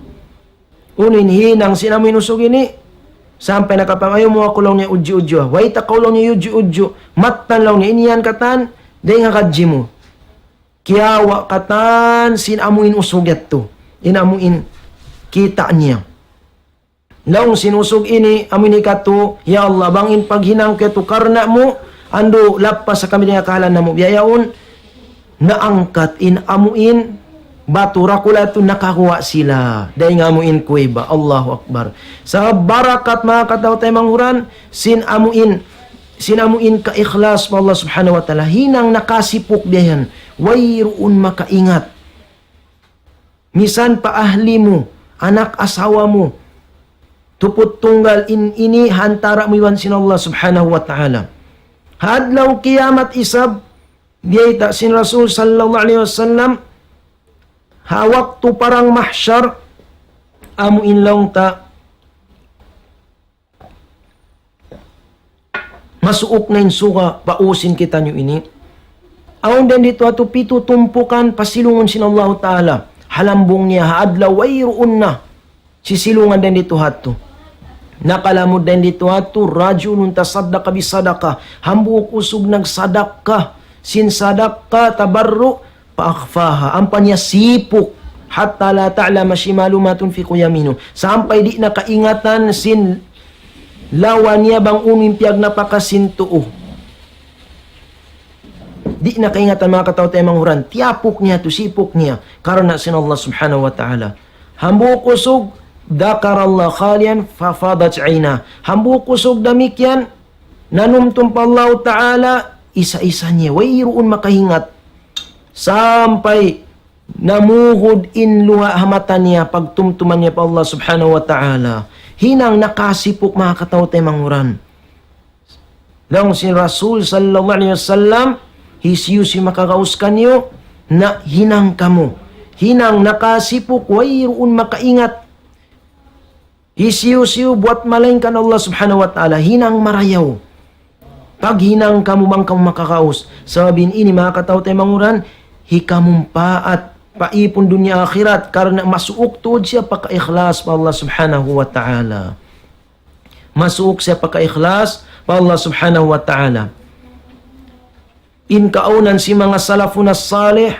Unu in hinang sin amuin usug ini, sampay nakapang, "Ayaw mu aku," laung niya, "udju-udju. Way ta kaw," laung niya, "udju-udju. Mattan," laung niya, "in yan katan, dayn ha gadji mu." Kiyawa' katan sin amuin usug yadtu. In amuin kita' niya. Laung sin usug ini, amuin hikatu, "Ya Allah, bang in paghinang ku yadtu karna' mu, andu', lappas sa kami dayn ha kahalan namu' biya' yaun." Naangkat in amuin batu dakula' yadtu, nakaguwa' sila dayn ha amuin kuweba. Allahu Akbar. Sabab barakat, manga kataw-taymanghuran, sin amuin sin amuin kaikhlas pa Allah Subhanahu wa Ta'ala, hinang nakasipuk biya' yan, wayruun makaingat. Misan pa ahli mu, anak asawa mu, tuput tunggal in ini ha antara' mu iban sin Allah Subhanahu wa Ta'ala. Ha adlaw kiyamat isab, biyayta' sin Rasul sallallahu alayhi wasallam, ha waktu parang mahsyar, amu in laung ta, masuuk na in suga pa usin kitaniyu ini. Awn dayn ditu hatu pitu tumpukan pasilungun sin Allahu Ta'ala. Ha lambung niya ha adlaw wayruun na sisilungan dayn ditu hatu. Nakalamud dayn ditu hatu, رجل تصدق بصدقة. Hambuuk usug nagsadakka. Sin sadakka tabarru' فأخفاها, ampa niya sipuk, حتى لا تعلم شماله ما تنفق يمينه. Sampay di' na kaingatan sin lawa niya bang unu in piyagnapaka sin tuu. Di' na kaingatan, manga kataw-taymanghuran. Tiyapuk niya tu, sipuk niya. Karna' sin Allah Subhanahu wa Ta'ala. Hambuuk usug, ذكر الله خاليا ففاضت عيناه. Hambuuk usug damikkiyan, nanumtum pa Allahu Ta'ala, isa-isa niya, wayruun makaingat. Sampay namuhud in luha' ha mata niya, pagtumtuman niya pa Allah Subhanahu wa Ta'ala. Hinang nakasipuk, manga kataw-taymanghuran. Laung sin Rasul sallallahu alayhi wasallam, hisiyu-siyu makagaus kaniyu, na hinang kamu. Hinang nakasipuk, wayruun makaingat. Hisiyu-siyu buat malaingkan Allah Subhanahu wa Ta'ala, hinang marayaw. Paghinang kamu bang kamu makagaus. Sabab in ini, manga kataw-taymanghuran, hikamumpaat pa ipun dunya akhirat, karna' masuuk tuud siya pagkaikhlas pa Allah Subhanahu wa Ta'ala. Masuuk siya pagkaikhlas pa Allah Subhanahu wa Ta'ala. in kaawnan sin manga salafun as-salih,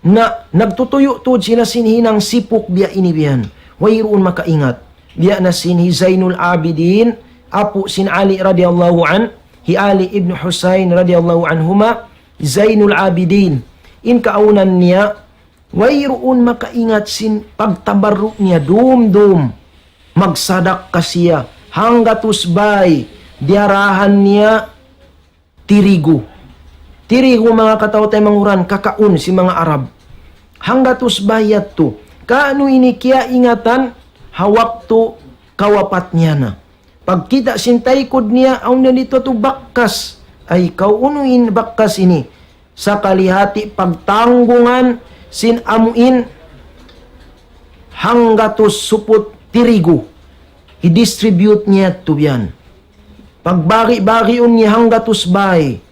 na nagtutuyu' tuud sila sin hinang sipuk biya' ini biya' yan. Wayruun makaingat. Biya' na sin hi Zainul Abidin, apu' sin Ali radiyallahu anhu, hi Ali ibn Husayn radiyallahu anhuma, Zainul Abidin. In kaawnan niya, wayruun makaingat sin pagtabarru' niya dum-dum. Magsadakka siya, hanggatus bay, diyarahan niya tirigu. Tirigu, manga kataw-taymanghuran, kakaun sin manga Arab. Hanggatus bay yadtu. Kaunu ini kiyaingatan ha waktu kawapat niya na. Pagkita' sin taykud niya, awn na didtu tu bakkas. Ay, kaunu in bakkas ini? Sakali hati pagtanggungan sin amuin hanggatus suput tirigu. Hi-distribute niya yadtu biya' yan. Pagbari-bariun niya hanggatus bay.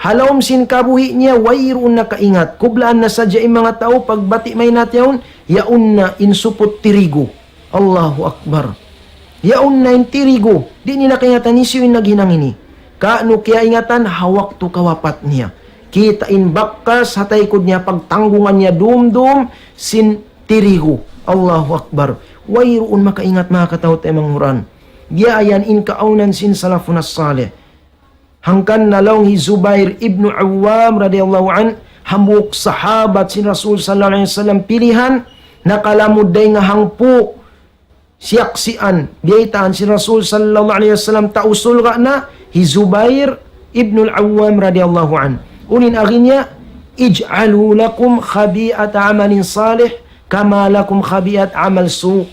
Ha lawm sin kabuhi' niya, wayruun nakaingat. Kublaan na sadja in manga tau, pagbati' maynat yaun, yaun na in suput tirigu. Allahu Akbar. Yaun na in tirigu. Di' nila kaingatan hisiyu in naghinang ini. Kaunu kiyaingatan ha waktu kawapat niya. Kita' in bakkas ha taykud niya, pagtanggungan niya dum-dum sin tirigu. Allahu Akbar. Wayruun makaingat, manga kataw-taymanghuran. Biya' yan in kaawnan sin salafun as-salih. Hangkan na laung hi Zubair ibn Awwam radiyallahu anhu, hambuuk sahabat sin Rasul sallallahu alayhi wasallam pilihan, nakalamud dayn ha hangpu' siyaksian, biyaytaan sin Rasul sallallahu alayhi wasallam tau surga' na hi Zubair ibn al-Awwam radiyallahu anhu. Unu in agi niya, اجعلوا لكم خبيئة عمل صالح كما لكم خبيئة عمل سوء.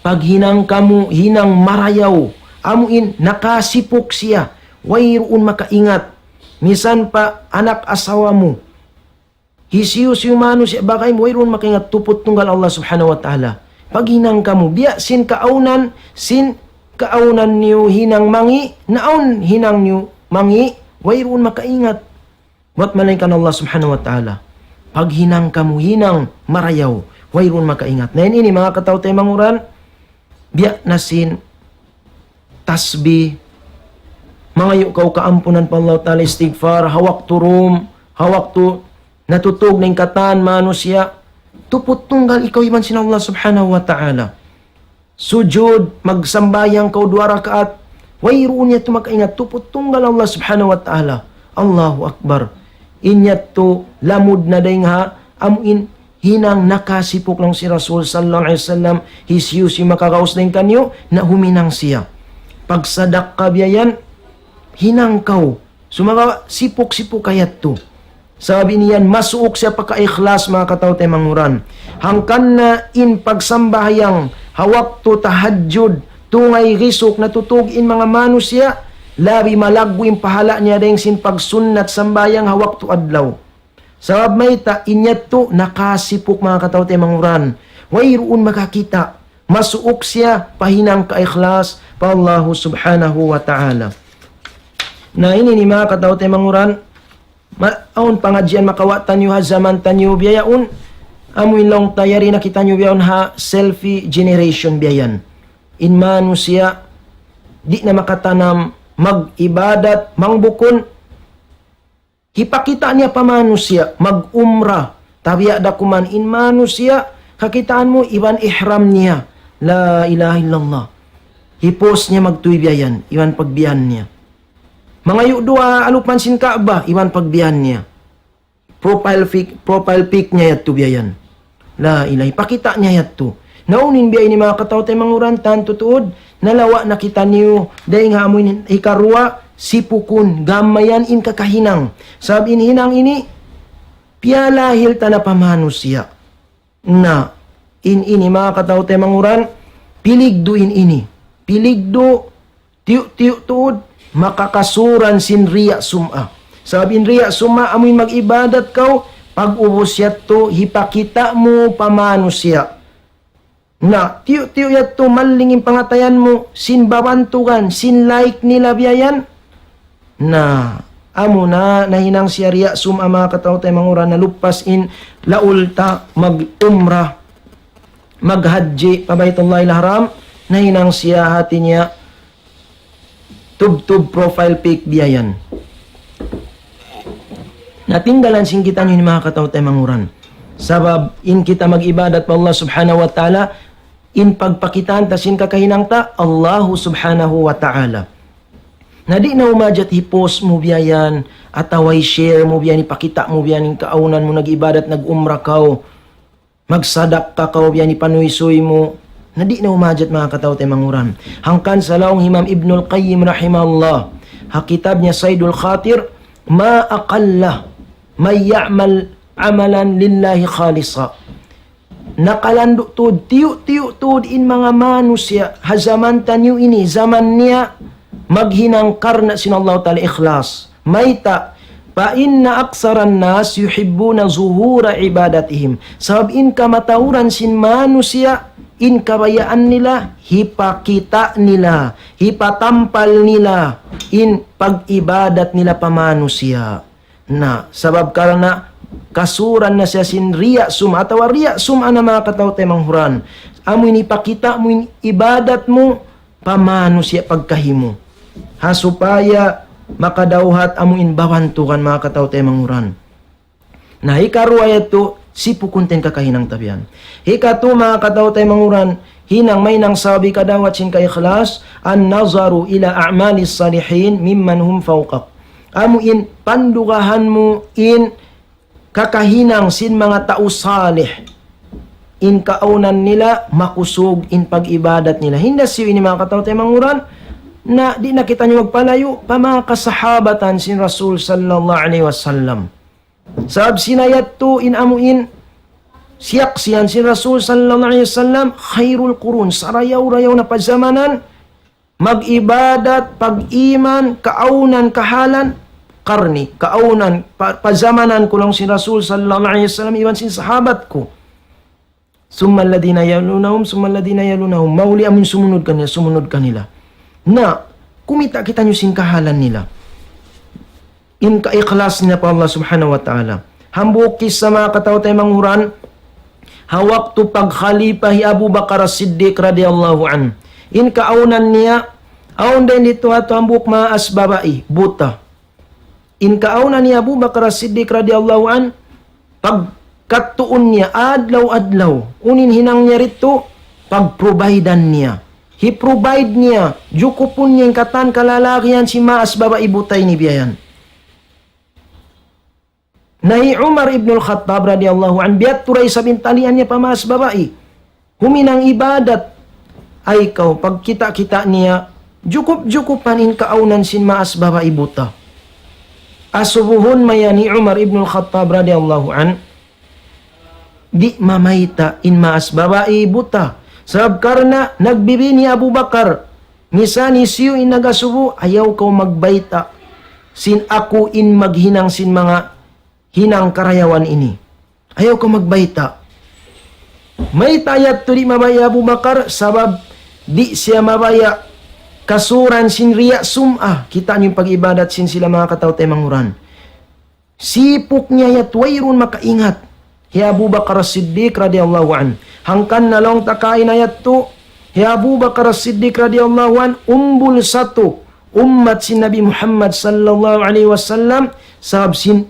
Paghinang kamu hinang marayaw, amuin nakasipuk siya, wayruun makaingat. Misan pa anak asawa mu, hisiyu-siyu manusiya' bagay mu, wayruun makaingat, tuput tunggal Allah Subhanahu wa Ta'ala. Paghinang kamu, biya' sin kaawnan, sin kaawnan niyu hinang mangi', na awn hinang niyu mangi', wayruun makaingat. Buwat malaingkan Allah Subhanahu wa Ta'ala. Paghinang kamu hinang marayaw, wayruun makaingat. Na in ini, manga kataw-taymanghuran, biya' na sin tasbih, mangayu' kaw kaampunan pa Allah Ta'ala, istighfar, ha waktu dum, ha waktu natutug na in katan manusiya', tuput tunggal ikaw iban sin Allah Subhanahu wa Ta'ala. Sujud, magsambahayang kaw duwa rakaat, wayruun yadtu makaingat, tuput tunggal Allah Subhanahu wa Ta'ala. Allahu Akbar. In yadtu lamud na dayn ha amuin hinang nakasipuk, laung sin Rasul sallallahu alayhi wasallam, hisiyu-siyu makagaus dayn kaniyu, na huminang siya. Pagsadakka biya' yan, hinang kaw. Sumagawa' sipuk-sipuk kayadtu. Sabab ini yan masuuk siya pagka-ikhlas, manga kataw-taymanghuran. Hangkan na in pagsambahayang ha waktu tahajjud, tungay risuk natutug in manga manusiya', labi malaggu' in pahala' niya dayn sin pagsunnat sambahayang ha waktu adlaw. Sabab mayta', in yadtu nakasipuk, manga kataw-taymanghuran. Wayruun makakita', masuuk siya pa hinang kaikhlas pa Allahu Subhanahu wa Ta'ala. Na ini ni, manga kataw-taymanghuran, ma-, awn pangadjian makawa' taniyu ha jaman taniyu biya' yaun, amu in laung ta yari na kitaniyu biya' yaun ha selfie generation biya' yan. In manusiya' di' na makatanam mag-ibadat, mangbukun, hipakita' niya pa manusiya', mag-umrah, tabiya' da kuman in manusiya', kakitaan mu iban ihram niya, la ilaha illallah. Hi-post niya magtuy biya' yan, iban pagbihan niya. Mangayu' duwaa alupan sin Ka'bah, iban pagbihan niya. Profile pic, profile pic niya yadtu biya' yan. La ilaha, hipakita' niya yadtu. Na unu in biya' ini, manga kataw-taymanghuran, tantu tuud, nalawa' na kitaniyu, dayn ha amu in hikaruwa, sipukun, gam mayan in kakahinang. Sabab in hinang ini, piyalahil ta na pa manusiya'. Na, in ini, manga kataw-taymanghuran, piligdu in ini. Piligdu, tiyu'-tiyu' tuud, makakasuran sin riya' sum'a. Sabab in riya' sum'a, amu in mag-ibadat kaw, pag-ubus yadtu, hipakita' mu pa manusiya'. Na, tiyu'-tiyu' yadtu, malling in pangatayan mu, sin babantugan, sin like nila biya' yan. Na, amu na, nahinang siya riya' sum'a, manga kataw-taymanghuran, na lupas in laul ta mag-umrah, maghajji pa Baytullahil Haram, nahinang siya hati niya tubtub profile pic biya' yan. Natinggalan sin kitaniyu ini, manga kataw-taymanghuran. Sabab in kita mag-ibadat pa Allah Subhanahu wa Ta'ala, in pagpakitaan ta sin kakahinang ta, Allahu Subhanahu wa Ta'ala. Na di' na umajat hi-post mu biya' yan, atawa hi-share mu biya' yan, hipakita' mu biya' yan in kaawnan mu nag-ibadat, nag-umrah kaw, magsadakka kaw biya' yan, hipanuysuy mu. Na di' na umajat, manga kataw-taymanghuran. Hangkan sa laung Imam Ibnul Qayyim rahimahullah, ha kitab niya Saydul Khatir, ما أقل من يعمل عملا لله خالصا. Nakalandu' tuud, tiyu'-tiyu' tuud in manga manusiya' ha jaman taniyu ini, jaman niya maghinang karna' sin Allahu Ta'ala ikhlas. Mayta'? فإن أكثر الناس يحبون ظهور عبادتهم. Sabab in kamatauran sin manusiya', in kabayaan nila, hipakita' nila, hipatampal nila in pag-ibadat nila pa manusiya'. Na, sabab karna' kasuran na siya sin riya' sum'a, atawa riya' sum'a na, manga kataw-taymanghuran. Amu in hipakita' mu in ibadat mu pa manusiya' pagkahi mu. Ha supaya makadawhat amu in bawantugan, manga kataw-taymanghuran. Na, hikaruwa yadtu, sipukun ta in kakahinang ta biya' yan. Hikatu, manga kataw-taymanghuran, hinang mahinang sabab hikadawhat sin kaikhlas, النظر إلى أعمال الصالحين ممن هم فوقك. Amu in pandugahan mu in kakahinang sin manga tau salih. In kaawnan nila makusug in pag-ibadat nila. Hinda siyu ini, manga kataw-taymanghuran, na di' na kitaniyu magpalayu' pa manga kasahabatan sin Rasul sallallahu alayhi wasallam. Sabab sila yadtu in amu in siyaksihan sin Rasul sallallahu alayhi wasallam, خير القرون, sarayaw-rayaw na pazamanan, mag-ibadat, pag-iman, kaawnan, kahalan, karni, kaawnan, pa, pazamanan ku laung sin Rasul sallallahu alayhi wasallam, iban sin sahabat ku. ثم الذين يلونهم، ثم الذين يلونهم. Mahuli amun sumunud kanila, sumunud kanila. Na, kumita' kitaniyu sin kahalan nila. In kaikhlas nila pa Allah Subhanahu wa Ta'ala. Hambuuk kissa, manga kataw-taymanghuran, ha waktu pagkhalifa hi Abu Bakar As-Siddiq radiyallahu anhu. In kaawnan niya, awn dayn ditu hatu hambuuk maas babai, buta. In kaawnan hi Abu Bakar As-Siddiq radiyallahu anhu, pagkadtuun niya, adlaw-adlaw, unu in hinang niya ditu, pag-providean niya. Hi-provide niya, jukupun niya in katan kalalagihan sin maas babai buta ini biya' yan. Na hi Umar ibn al-Khattab radiyallahu anhu, biya' tuud da isab in talian niya pa maas babai. Huminang ibadat. Ay kaw, pagkita'-kita' niya, jukup-jukupan in kaawnan sin maas babai buta. Asubuhun mayan hi Umar ibn al-Khattab radiyallahu anhu, di' mamayta' in maas babai buta. Sabab karna' nagbibin hi Abu Bakar. Misan hisiyu in nagasubu, ayaw kaw magbayta' sin aku in maghinang sin manga hinang karayawan ini. Ayaw kaw magbayta'. Mayta' yadtu di' mabaya' hi Abu Bakar, sabab di' siya mabaya' kasuran sin riya' sum'a. Kita' niyu in pag-ibadat sin sila manga kataw-taymanghuran. Sipuk niya yadtu, wayruun makaingat. Hi Abu Bakar As-Siddiq radiyallahu anhu. Hangkan na laung ta kaina yadtu, hi Abu Bakar As-Siddiq radiyallahu anhu, umbul satu ummat sin Nabi Muhammad sallallahu alayhi wasallam, sabab sin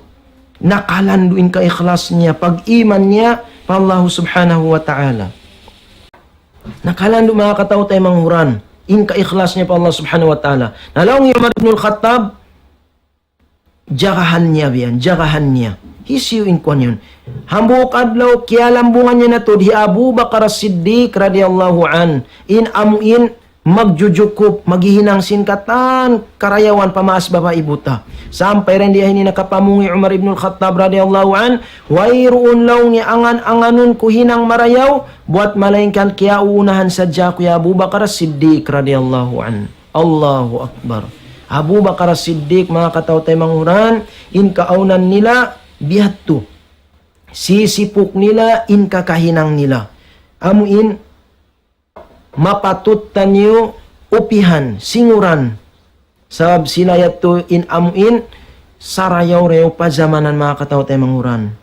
nakalandu' in kaikhlas niya, pag-iman niya pa Allah Subhanahu wa Ta'ala. Nakalandu', manga kataw-taymanghuran, in kaikhlas niya pa Allah Subhanahu wa Ta'ala. Na laung hi Umar ibn al-Khattab, jagahan niya biya' yan, jagahan niya. Hisiyu in kuwan yan. Hambuuk adlaw, kiyalambungan niya na tuud hi Abu Bakar As-Siddiq radiyallahu anhu. In amu in magjujukup, maghihinang sin katan karayawan pa maas babai buta. Sampay dayn di ha ini nakapamung hi Umar ibn al-Khattab radiyallahu anhu, wayruun laung niya angan-anganun ku hinang marayaw, buwat malaingkan kiyauunahan sadja aku hi Abu Bakar As-Siddiq radiyallahu anhu. Allahu Akbar. Abu Bakar As-Siddiq, manga kataw-taymanghuran, in kaawnan nila, biya' hādtu. Sisipuk nila, in kakahinang nila. Amu in mapatut taniyu upihan, singuran. Sabab sila yadtu in amu in sarayaw-rayaw pazamanan, manga kataw-taymanghuran.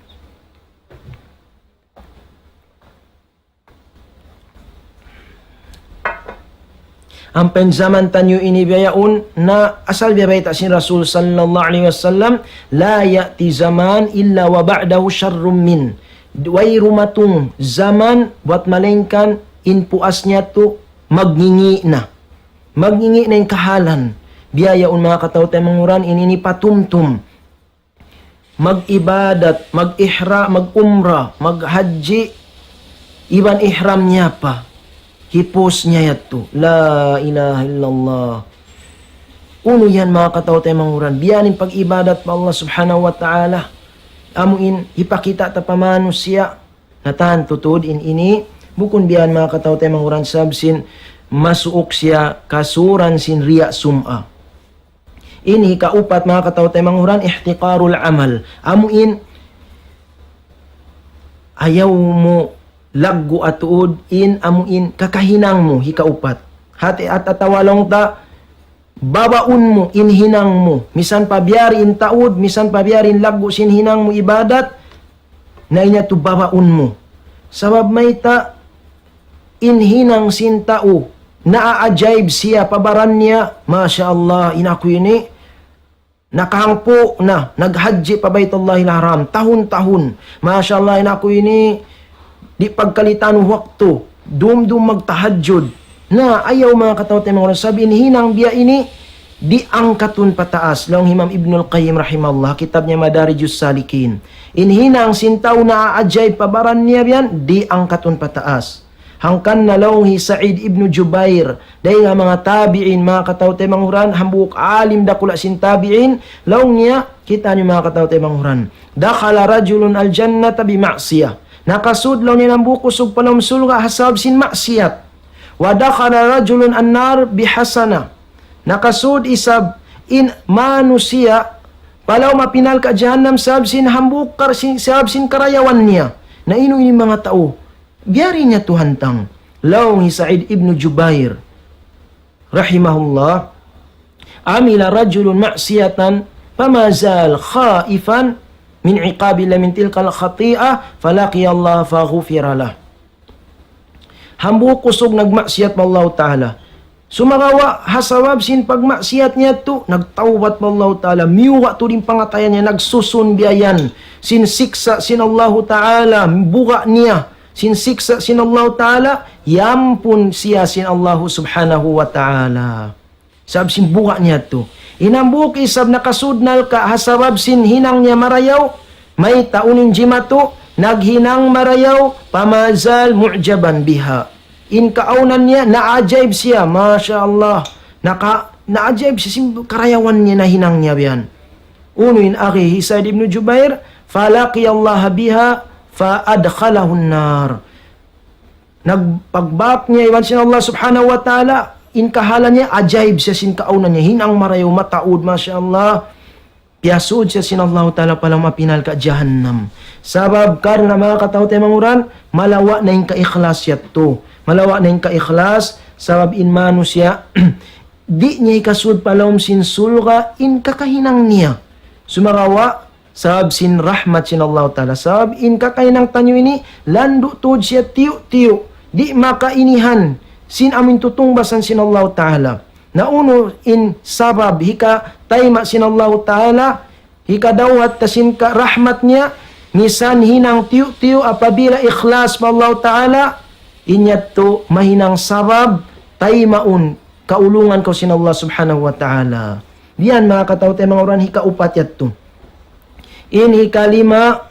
Ampa in jaman taniyu ini biya' yaun na asal biya' bayta' sin Rasul sallallahu alayhi wasallam, لا يأتي زمان إلا وبعده شر منه. Way dumatung jaman buat malaingkan in puas niya tu magngingi' na. Magngingi' na in kahalan. Biya' yaun manga kataw-taymanghuran in ini patumtum. Mag-ibadat, mag-ihra-, mag-umrah, maghajji, iban ihram niya pa. Hipus niya yadtu. La ilaha illallah. Unu yan manga kataw-taymanghuran. Biya' ini in pag-ibadat pa Allah subhanahu wa ta'ala. Amu in hipakita' ta pa manusiya'. Na tantu tuud in ini, bukun biya' yan manga kataw-taymanghuran sabab sin masuuk siya kasuran sin riya' sum'a. Ini hikaupat manga kataw-taymanghuran, احتقار العمل. Amu in ayaw mu laggu' tuud in amu in kakahinang mu hikaupat. Hati at atawa laung ta, babaun mu in hinang mu. Misan pa biya' diin taud, misan pa biya' diin laggu' sin hinang mu ibadat, na in yadtu babaun mu. Sabab mayta' in hinang sin tau, naaajaib siya pa baran niya, Masha Allah, in aku ini, nakahangpu' na, naghajji pa Baytullahil Haram, tahun-tahun. Masha Allah, in aku ini, di' pagkalitaan waktu, dum-dum magtahajjud. Na, ayaw manga kataw-taymanghuran, sabab in hinang biya' ini, diangkatun pataas. Laung Imam Ibnul Qayyim rahimahullah, kitab niya Madarijus Salikin. In hinang sin tau naaajaib pa baran niya biya' yan, diangkatun pataas. Hangkan na laung hi Sa'id ibn Jubair, dayn ha manga tabi'in, manga kataw-taymanghuran, hambuuk alim dakula' sin tabi'in, laung niya, kita' niyu manga kataw-taymanghuran. دخل رجل الجنة بمعصية. Nakasud laung niya in hambuuk usug pa lawm surga' ha sabab sin maksiyat. ودخل رجل النار بحسنة. Nakasud isab in manusiya' pa lawm api narka' jahannam sabab sin hambuuk kar-, sin, sabab sin karayawan niya. Na unu ini manga tau. Biya' diin niya tu hantang. Laung hi Sa'id ibn Jubair, rahimahullah, عمل رجل معصية فما زال خائفا من عقاب الله من تلك الخطيئة فلقي الله فغفر له. Hambuuk usug nagmaksiyat pa Allahu Ta'ala. Sumagawa', ha sabab sin pagmaksiyat niya tu, nagtawbat pa Allahu Ta'ala, miyuga' tuud in pangatayan niya, nagsusun biya' yan sin siksa' sin Allahu Ta'ala, buga' niya sin siksa' sin Allahu Ta'ala, iyampun siya sin Allahu Subhanahu wa Ta'ala. Sabab sin buga' niya tu. In hambuuk isab nakasud narka' ha sabab sin hinang niya marayaw, mayta' unu in jimatu, naghinang marayaw, فما زال معجبا بها. In kaawnan niya, naajaib siya, Masha Allah. Naka-, naajaib siya sin karayawan niya nahinang niya biya' yan. Unu in agi hi Sa'id ibn Jubair, فلقي الله بها فأدخله النار. Nagpagbak niya iban sin Allah Subhanahu wa Ta'ala, in kahalan niya, ajaib siya sin kaawnan niya, hinang marayaw mataud, Masha Allah. Piyasud siya sin Allahu Ta'ala pa lawm api narka' jahannam. Sabab karna' manga kataw-taymanghuran, malawa' na in kaikhlas yadtu. Malawa' na in kaikhlas, sabab in manusiya', di' niya hikasud pa lawm sin surga' in kakahinang niya. Sumagawa', sabab sin rahmat sin Allahu Ta'ala. Sabab in kakahinang taniyu ini, landu' tuud siya tiyu'-tiyu'. Di' makainihan sin amu in tutungbasan sin Allahu Ta'ala. Na unu in sabab hikatayma' sin Allahu Ta'ala, hikadawhat ta sin ka-, rahmat niya, misan hinang tiyu'-tiyu' apabila ikhlas pa Allahu Ta'ala, in yadtu mahinang sabab taymaun kaulungan kaw sin Allah Subhanahu wa Ta'ala. Yan manga kataw-taymanghuran hikaupat yadtu. In hikalima,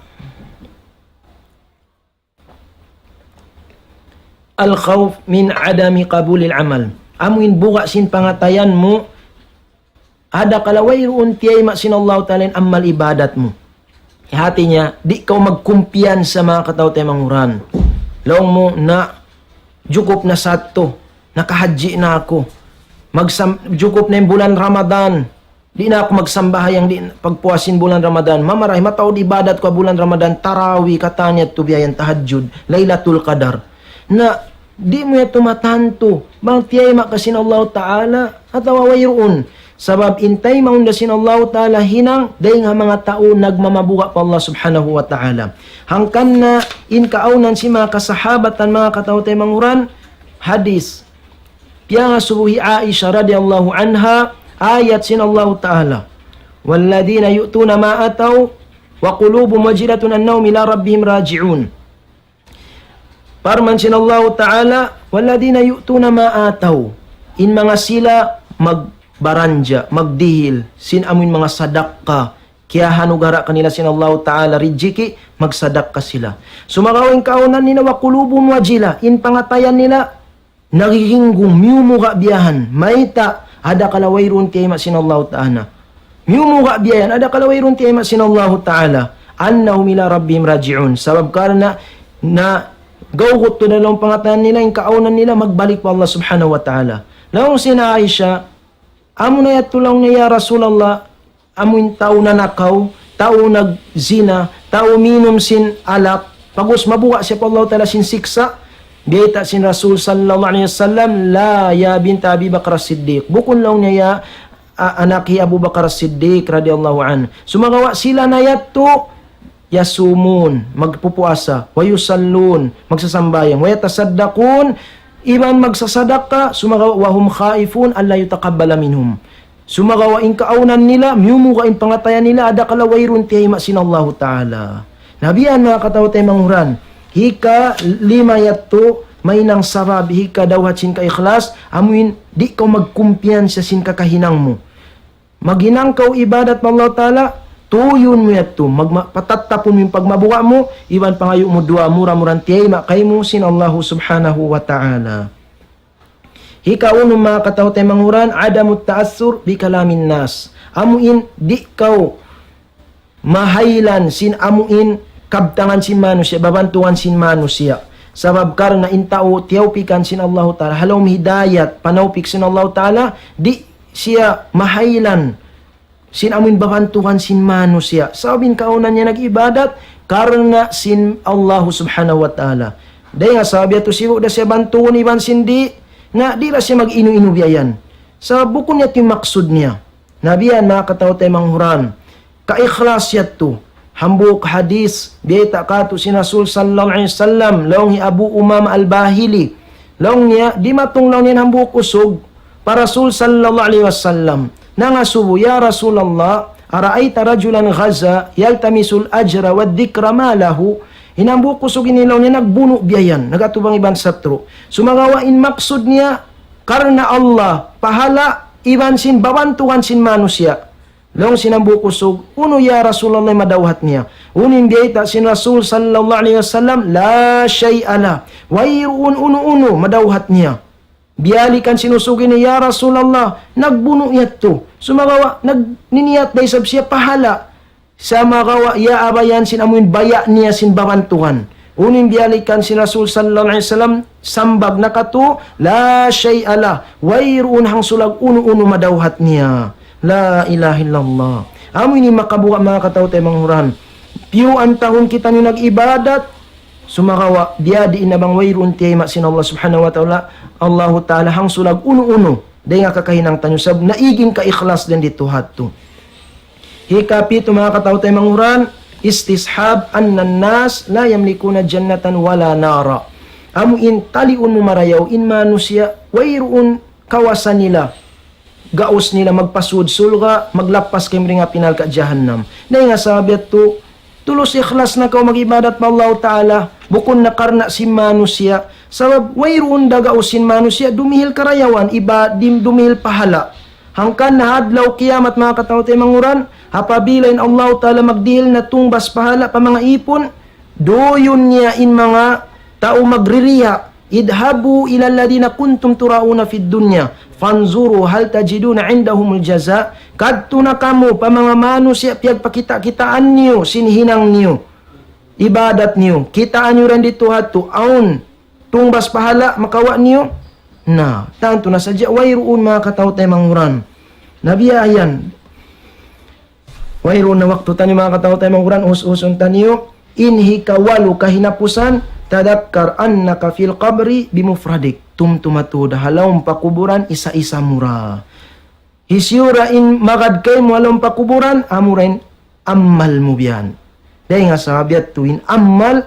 الخوف من عدم قبول العمل. Amu in buga' sin pangatayan mu, adakala wayruun tiyayma' sin Allahu Ta'ala in amal ibadat mu. Hati niya, di' kaw magkumpiyansa manga kataw-taymanghuran. Laung mu na, jukup na sadtu, nakahajji na aku. Magsam-, jukup na in bulan Ramadan. Di' na aku magsambahayang di' pagpuas sin bulan Ramadan. Mamarahi mataud ibadat ku ha bulan Ramadan, tarawih, katan yadtu biya' yan tahajjud, Laylatul Qadar. Na, di' mu yadtu matantu, bang tiyayma' ka sin Allahu Ta'ala, atawa wayruun. Sabab in taymaun da sin Allahu Ta'ala hinang, dayng ha manga tau nagmamabuga' pa Allah Subhanahu wa Ta'ala. Hangkan na in kaawnan sin manga kasahabatan, manga kataw-taymanghuran, hadis. piyangasubu hi Aisha radiyallahu anha, ayat sin Allahu Ta'ala, والذين يؤتون ما آتوا وقلوبهم وجلة أنهم إلى ربهم راجعون. Parman sin Allahu Ta'ala, والذين يؤتون ما آتوا. In manga sila magbaranja, magdihil, sin amuin manga sadakka, kiyahanugara' kanila sin Allahu Ta'ala rijiki', magsadakka sila. Sumagawa' in kaawnan nila, وقلوبهم وجلة, in pangatayan nila, nagiginggung, miyumuga' biya' yan. Mayta', adakala wayruun tiyayma' sin Allahu Ta'ala. Miyumuga' biya' yan, adakala wayruun tiyayma' sin Allahu Ta'ala. أنهم إلى ربهم راجعون. Sabab karna' na gawgut tuud na laung pangatayan nila, in kaawnan nila magbalik pa Allah Subhanahu wa Ta'ala. Laung sin Aisha, amu na yadtu laung niya, ya Rasulullah, amuin tau nanakaw, tau nagzina, tau minum sin alak, pag'ubus mabuga' siya pa Allah Ta'ala sin siksa', biyayta' sin Rasul sallallahu alayhi wasallam, لا يا بنت أبي بكر الصديق. Bukun laung niya, ya, a-, anak hi Abu Bakar As-Siddiq radiyallahu anhu. Sumagawa' sila na yadtu, يصومون, magpupuasa, ويصلون, magsasambahayang, ويتصدقون, iban magsasadakka, sumagawa' وهم خائفون ألا يتقبل منهم. Sumagawa' in kaawnan nila, miyumuga' in pangatayan nila, adakala wayruun tiyayma' sin Allahu Ta'ala. Na biya' yan manga kataw-taymanghuran, hika lima yadtu, mahinang sabab, hika dawhat sin kaikhlas, amuin di' kaw magkumpiyansa sin kakahinang mu. Maghinang kaw ibadat pa Allah Ta'ala, tuyun mu yadtu, magma-, patattapun mu in pagmabuga' mu, iban pangayu' mu duwaa mura-murahan tiyayma' kaymu sin Allahu Subhanahu wa Ta'ala. Hika unum manga kataw-taymanghuran, عدم التأثر بكلام الناس. Amuin di' kaw mahaylan sin amuin kabtangan sin manusiya', babantugan sin manusiya'. Sabab karna' in tau tiyawpikan sin Allahu Ta'ala, ha lawm hidayat, panawpik sin Allahu Ta'ala, di' siya mahaylan sin amuin babantugan sin manusiya'. Sabab in kaawnan niya nag-ibadat karna' sin Allahu Subhanahu wa Ta'ala. Dayn ha sabab yadtu sibu' da siya bantugun iban sin di', na di' da siya mag-inu-inu biya' yan. Sabab bukun yadtu in maksud niya. Na biya' yan manga kataw-taymanghuran. Kaikhlas yadtu. Hambuuk hadith, biyayta' katu' sin Rasul sallallahu alayhi wasallam, laung hi Abu Umama Al-Bahili. Laung niya, dimatung laung niya hambuuk usug pa Rasul sallallahu alayhi wasallam. Nangasubu, يا رسول الله، أرأيت رجلا غزا يلتمس الأجر والذكر ما له؟ In hambuuk usug ini laung niya nagbunu' biya' yan, nagatubang iban satru'. Sumagawa' in maksud niya, karna' Allah, pahala', iban sin babantugan sin manusiya'. Laung sin hambuuk usug, unu ya Rasulullah madawhat niya? Unu in biyayta' sin Rasul sallallahu alayhi wasallam, لا شيء له. Wayruun unu-unu madawhat niya. Biyalikan sin usug ini, ya Rasulullah, nagbunu' yadtu. Sumagawa', nag-, niniyat da isab siya pahala'. Sumagawa', iyaabayan sin amuin baya' niya sin babantugan. Unu in biyalikan sin Rasul sallallahu alayhi wasallam, sambag na katu', لا شيء له, wayruun hangsulag unu-unu madawhat niya. La ilaha illallah. Amu ini makabuga' manga kataw-taymanghuran. Piyuan tahun kitaniyu nag-ibadat, sumagawa', biyadiin na bang wayruun tiyayma' sin Allah subhanahu wa ta'ala, Allahu ta'ala hangsulag unu-unu. Dayn ha kakahinang taniyu sabab naig in kaikhlas dayn didtu ha yadtu. Hikapitu manga kataw-taymanghuran, استصحاب أن الناس لا يملكون جنة ولا نارا. Amu in taliun mu marayaw in manusiya', wayruun kawasa nila, gaus nila magpasud surga', maglappas kaymu dayn ha api narka' jahannam. Dayn ha sabab yadtu, tulus ikhlas na kaw mag-ibadat pa Allahu ta'ala, bukun na karna' sin manusiya'. Sabab wayruun da gaus sin manusiya' dumihil karayawan, iban di' dumihil pahala'. Hangkan na ha adlaw kiyamat manga kataw-taymanghuran, apabila in Allahu ta'ala magdihil na tungbas pahala' pa manga ipun, duyun niya in manga tau magririya', اذهبوا إلى الذين كنتم تراءون في الدنيا فانظروا هل تجدون عندهم الجزاء. Kadtu na kamu pa manga manusiya' piyagpakita'-kitaan niyu sin hinang niyu, ibadat niyu. Kitaa niyu dayn didtu ha yadtu, awn tungbas pahala' makawa' niyu? Na, tantu na sadja wayruun manga kataw-taymanghuran. Na biya' yan. Wayruun na waktu taniyu manga kataw-taymanghuran, us-usun taniyu. In hikawalu kahinapusan, تذكر أنك في القبر بمفردك. Tumtuma tuud ha lawm pakuburan isa-isa mu ra. Hisiyu ra in magad kaymu ha lawm pakuburan, amura in amal mu biya' yan. Dayn ha sabab yadtu in amal,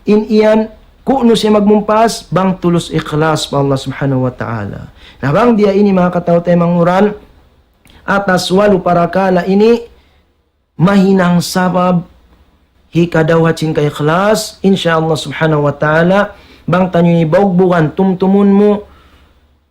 in yan Ku'nu siya magmumpas? Bang tulus ikhlas pa Allah Subhanahu wa Ta'ala. Na bang biya' ini, manga kataw-taymanghuran, atas walu parakala' ini mahinang sabab hikadawhat sin kaikhlas, insya Allah Subhanahu wa Ta'ala, bang taniyu ini baugbugan, tumtumun mu,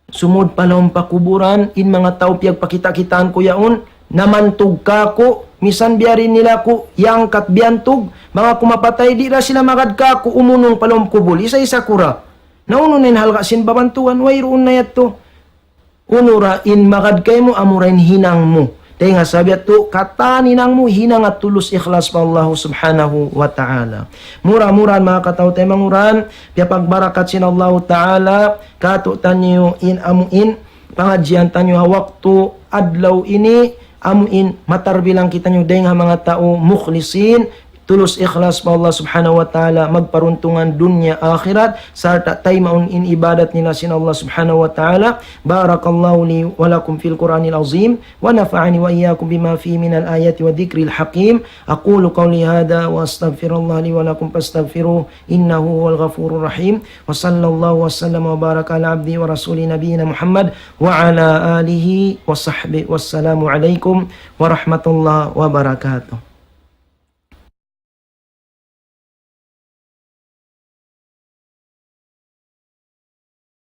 sumud pa lawm pakuburan, in manga tau piyagpakita'-kitaan ku yaun, namantug kāku', misan biya' diin nila aku iyangkat biyantug, bang aku mapatay, di' da sila magad kāku' umunung pa lawm kubul, isa-isa ku ra. Na unu na in halga' sin babantugan, wayruun na yadtu. Unu ra in magad kaymu, amu ra in hinang mu. Dayn ha sabab yadtu, katan hinang mu, hinang tulus ikhlas pa Allah Subhanahu wa Ta'ala. Mura-murahan, manga kataw-taymanghuran, piyapagbarakat sin Allah Ta'ala kātu'niyu in amu in pangadjian taniyu ha waktu adlaw ini, amu in matarbilang kitaniyu dayn ha manga tau mukhlisin, tulus ikhlas pa Allah Subhanahu wa Ta'ala, magparuntungan dunya akhirat, sarta' taymaun in ibadat nila sin Allah Subhanahu wa Ta'ala. بارك الله لي ولكم في القرآن العظيم، ونفعني وإياكم بما فيه من الآيات والذكر الحكيم. أقول قولي هذا وأستغفر الله لي ولكم فاستغفروه، إنه هو الغفور الرحيم. وصلى الله وسلم وبارك على عبده ورسوله نبينا محمد وعلى آله وصحبه. والسلام عليكم ورحمة الله وبركاته.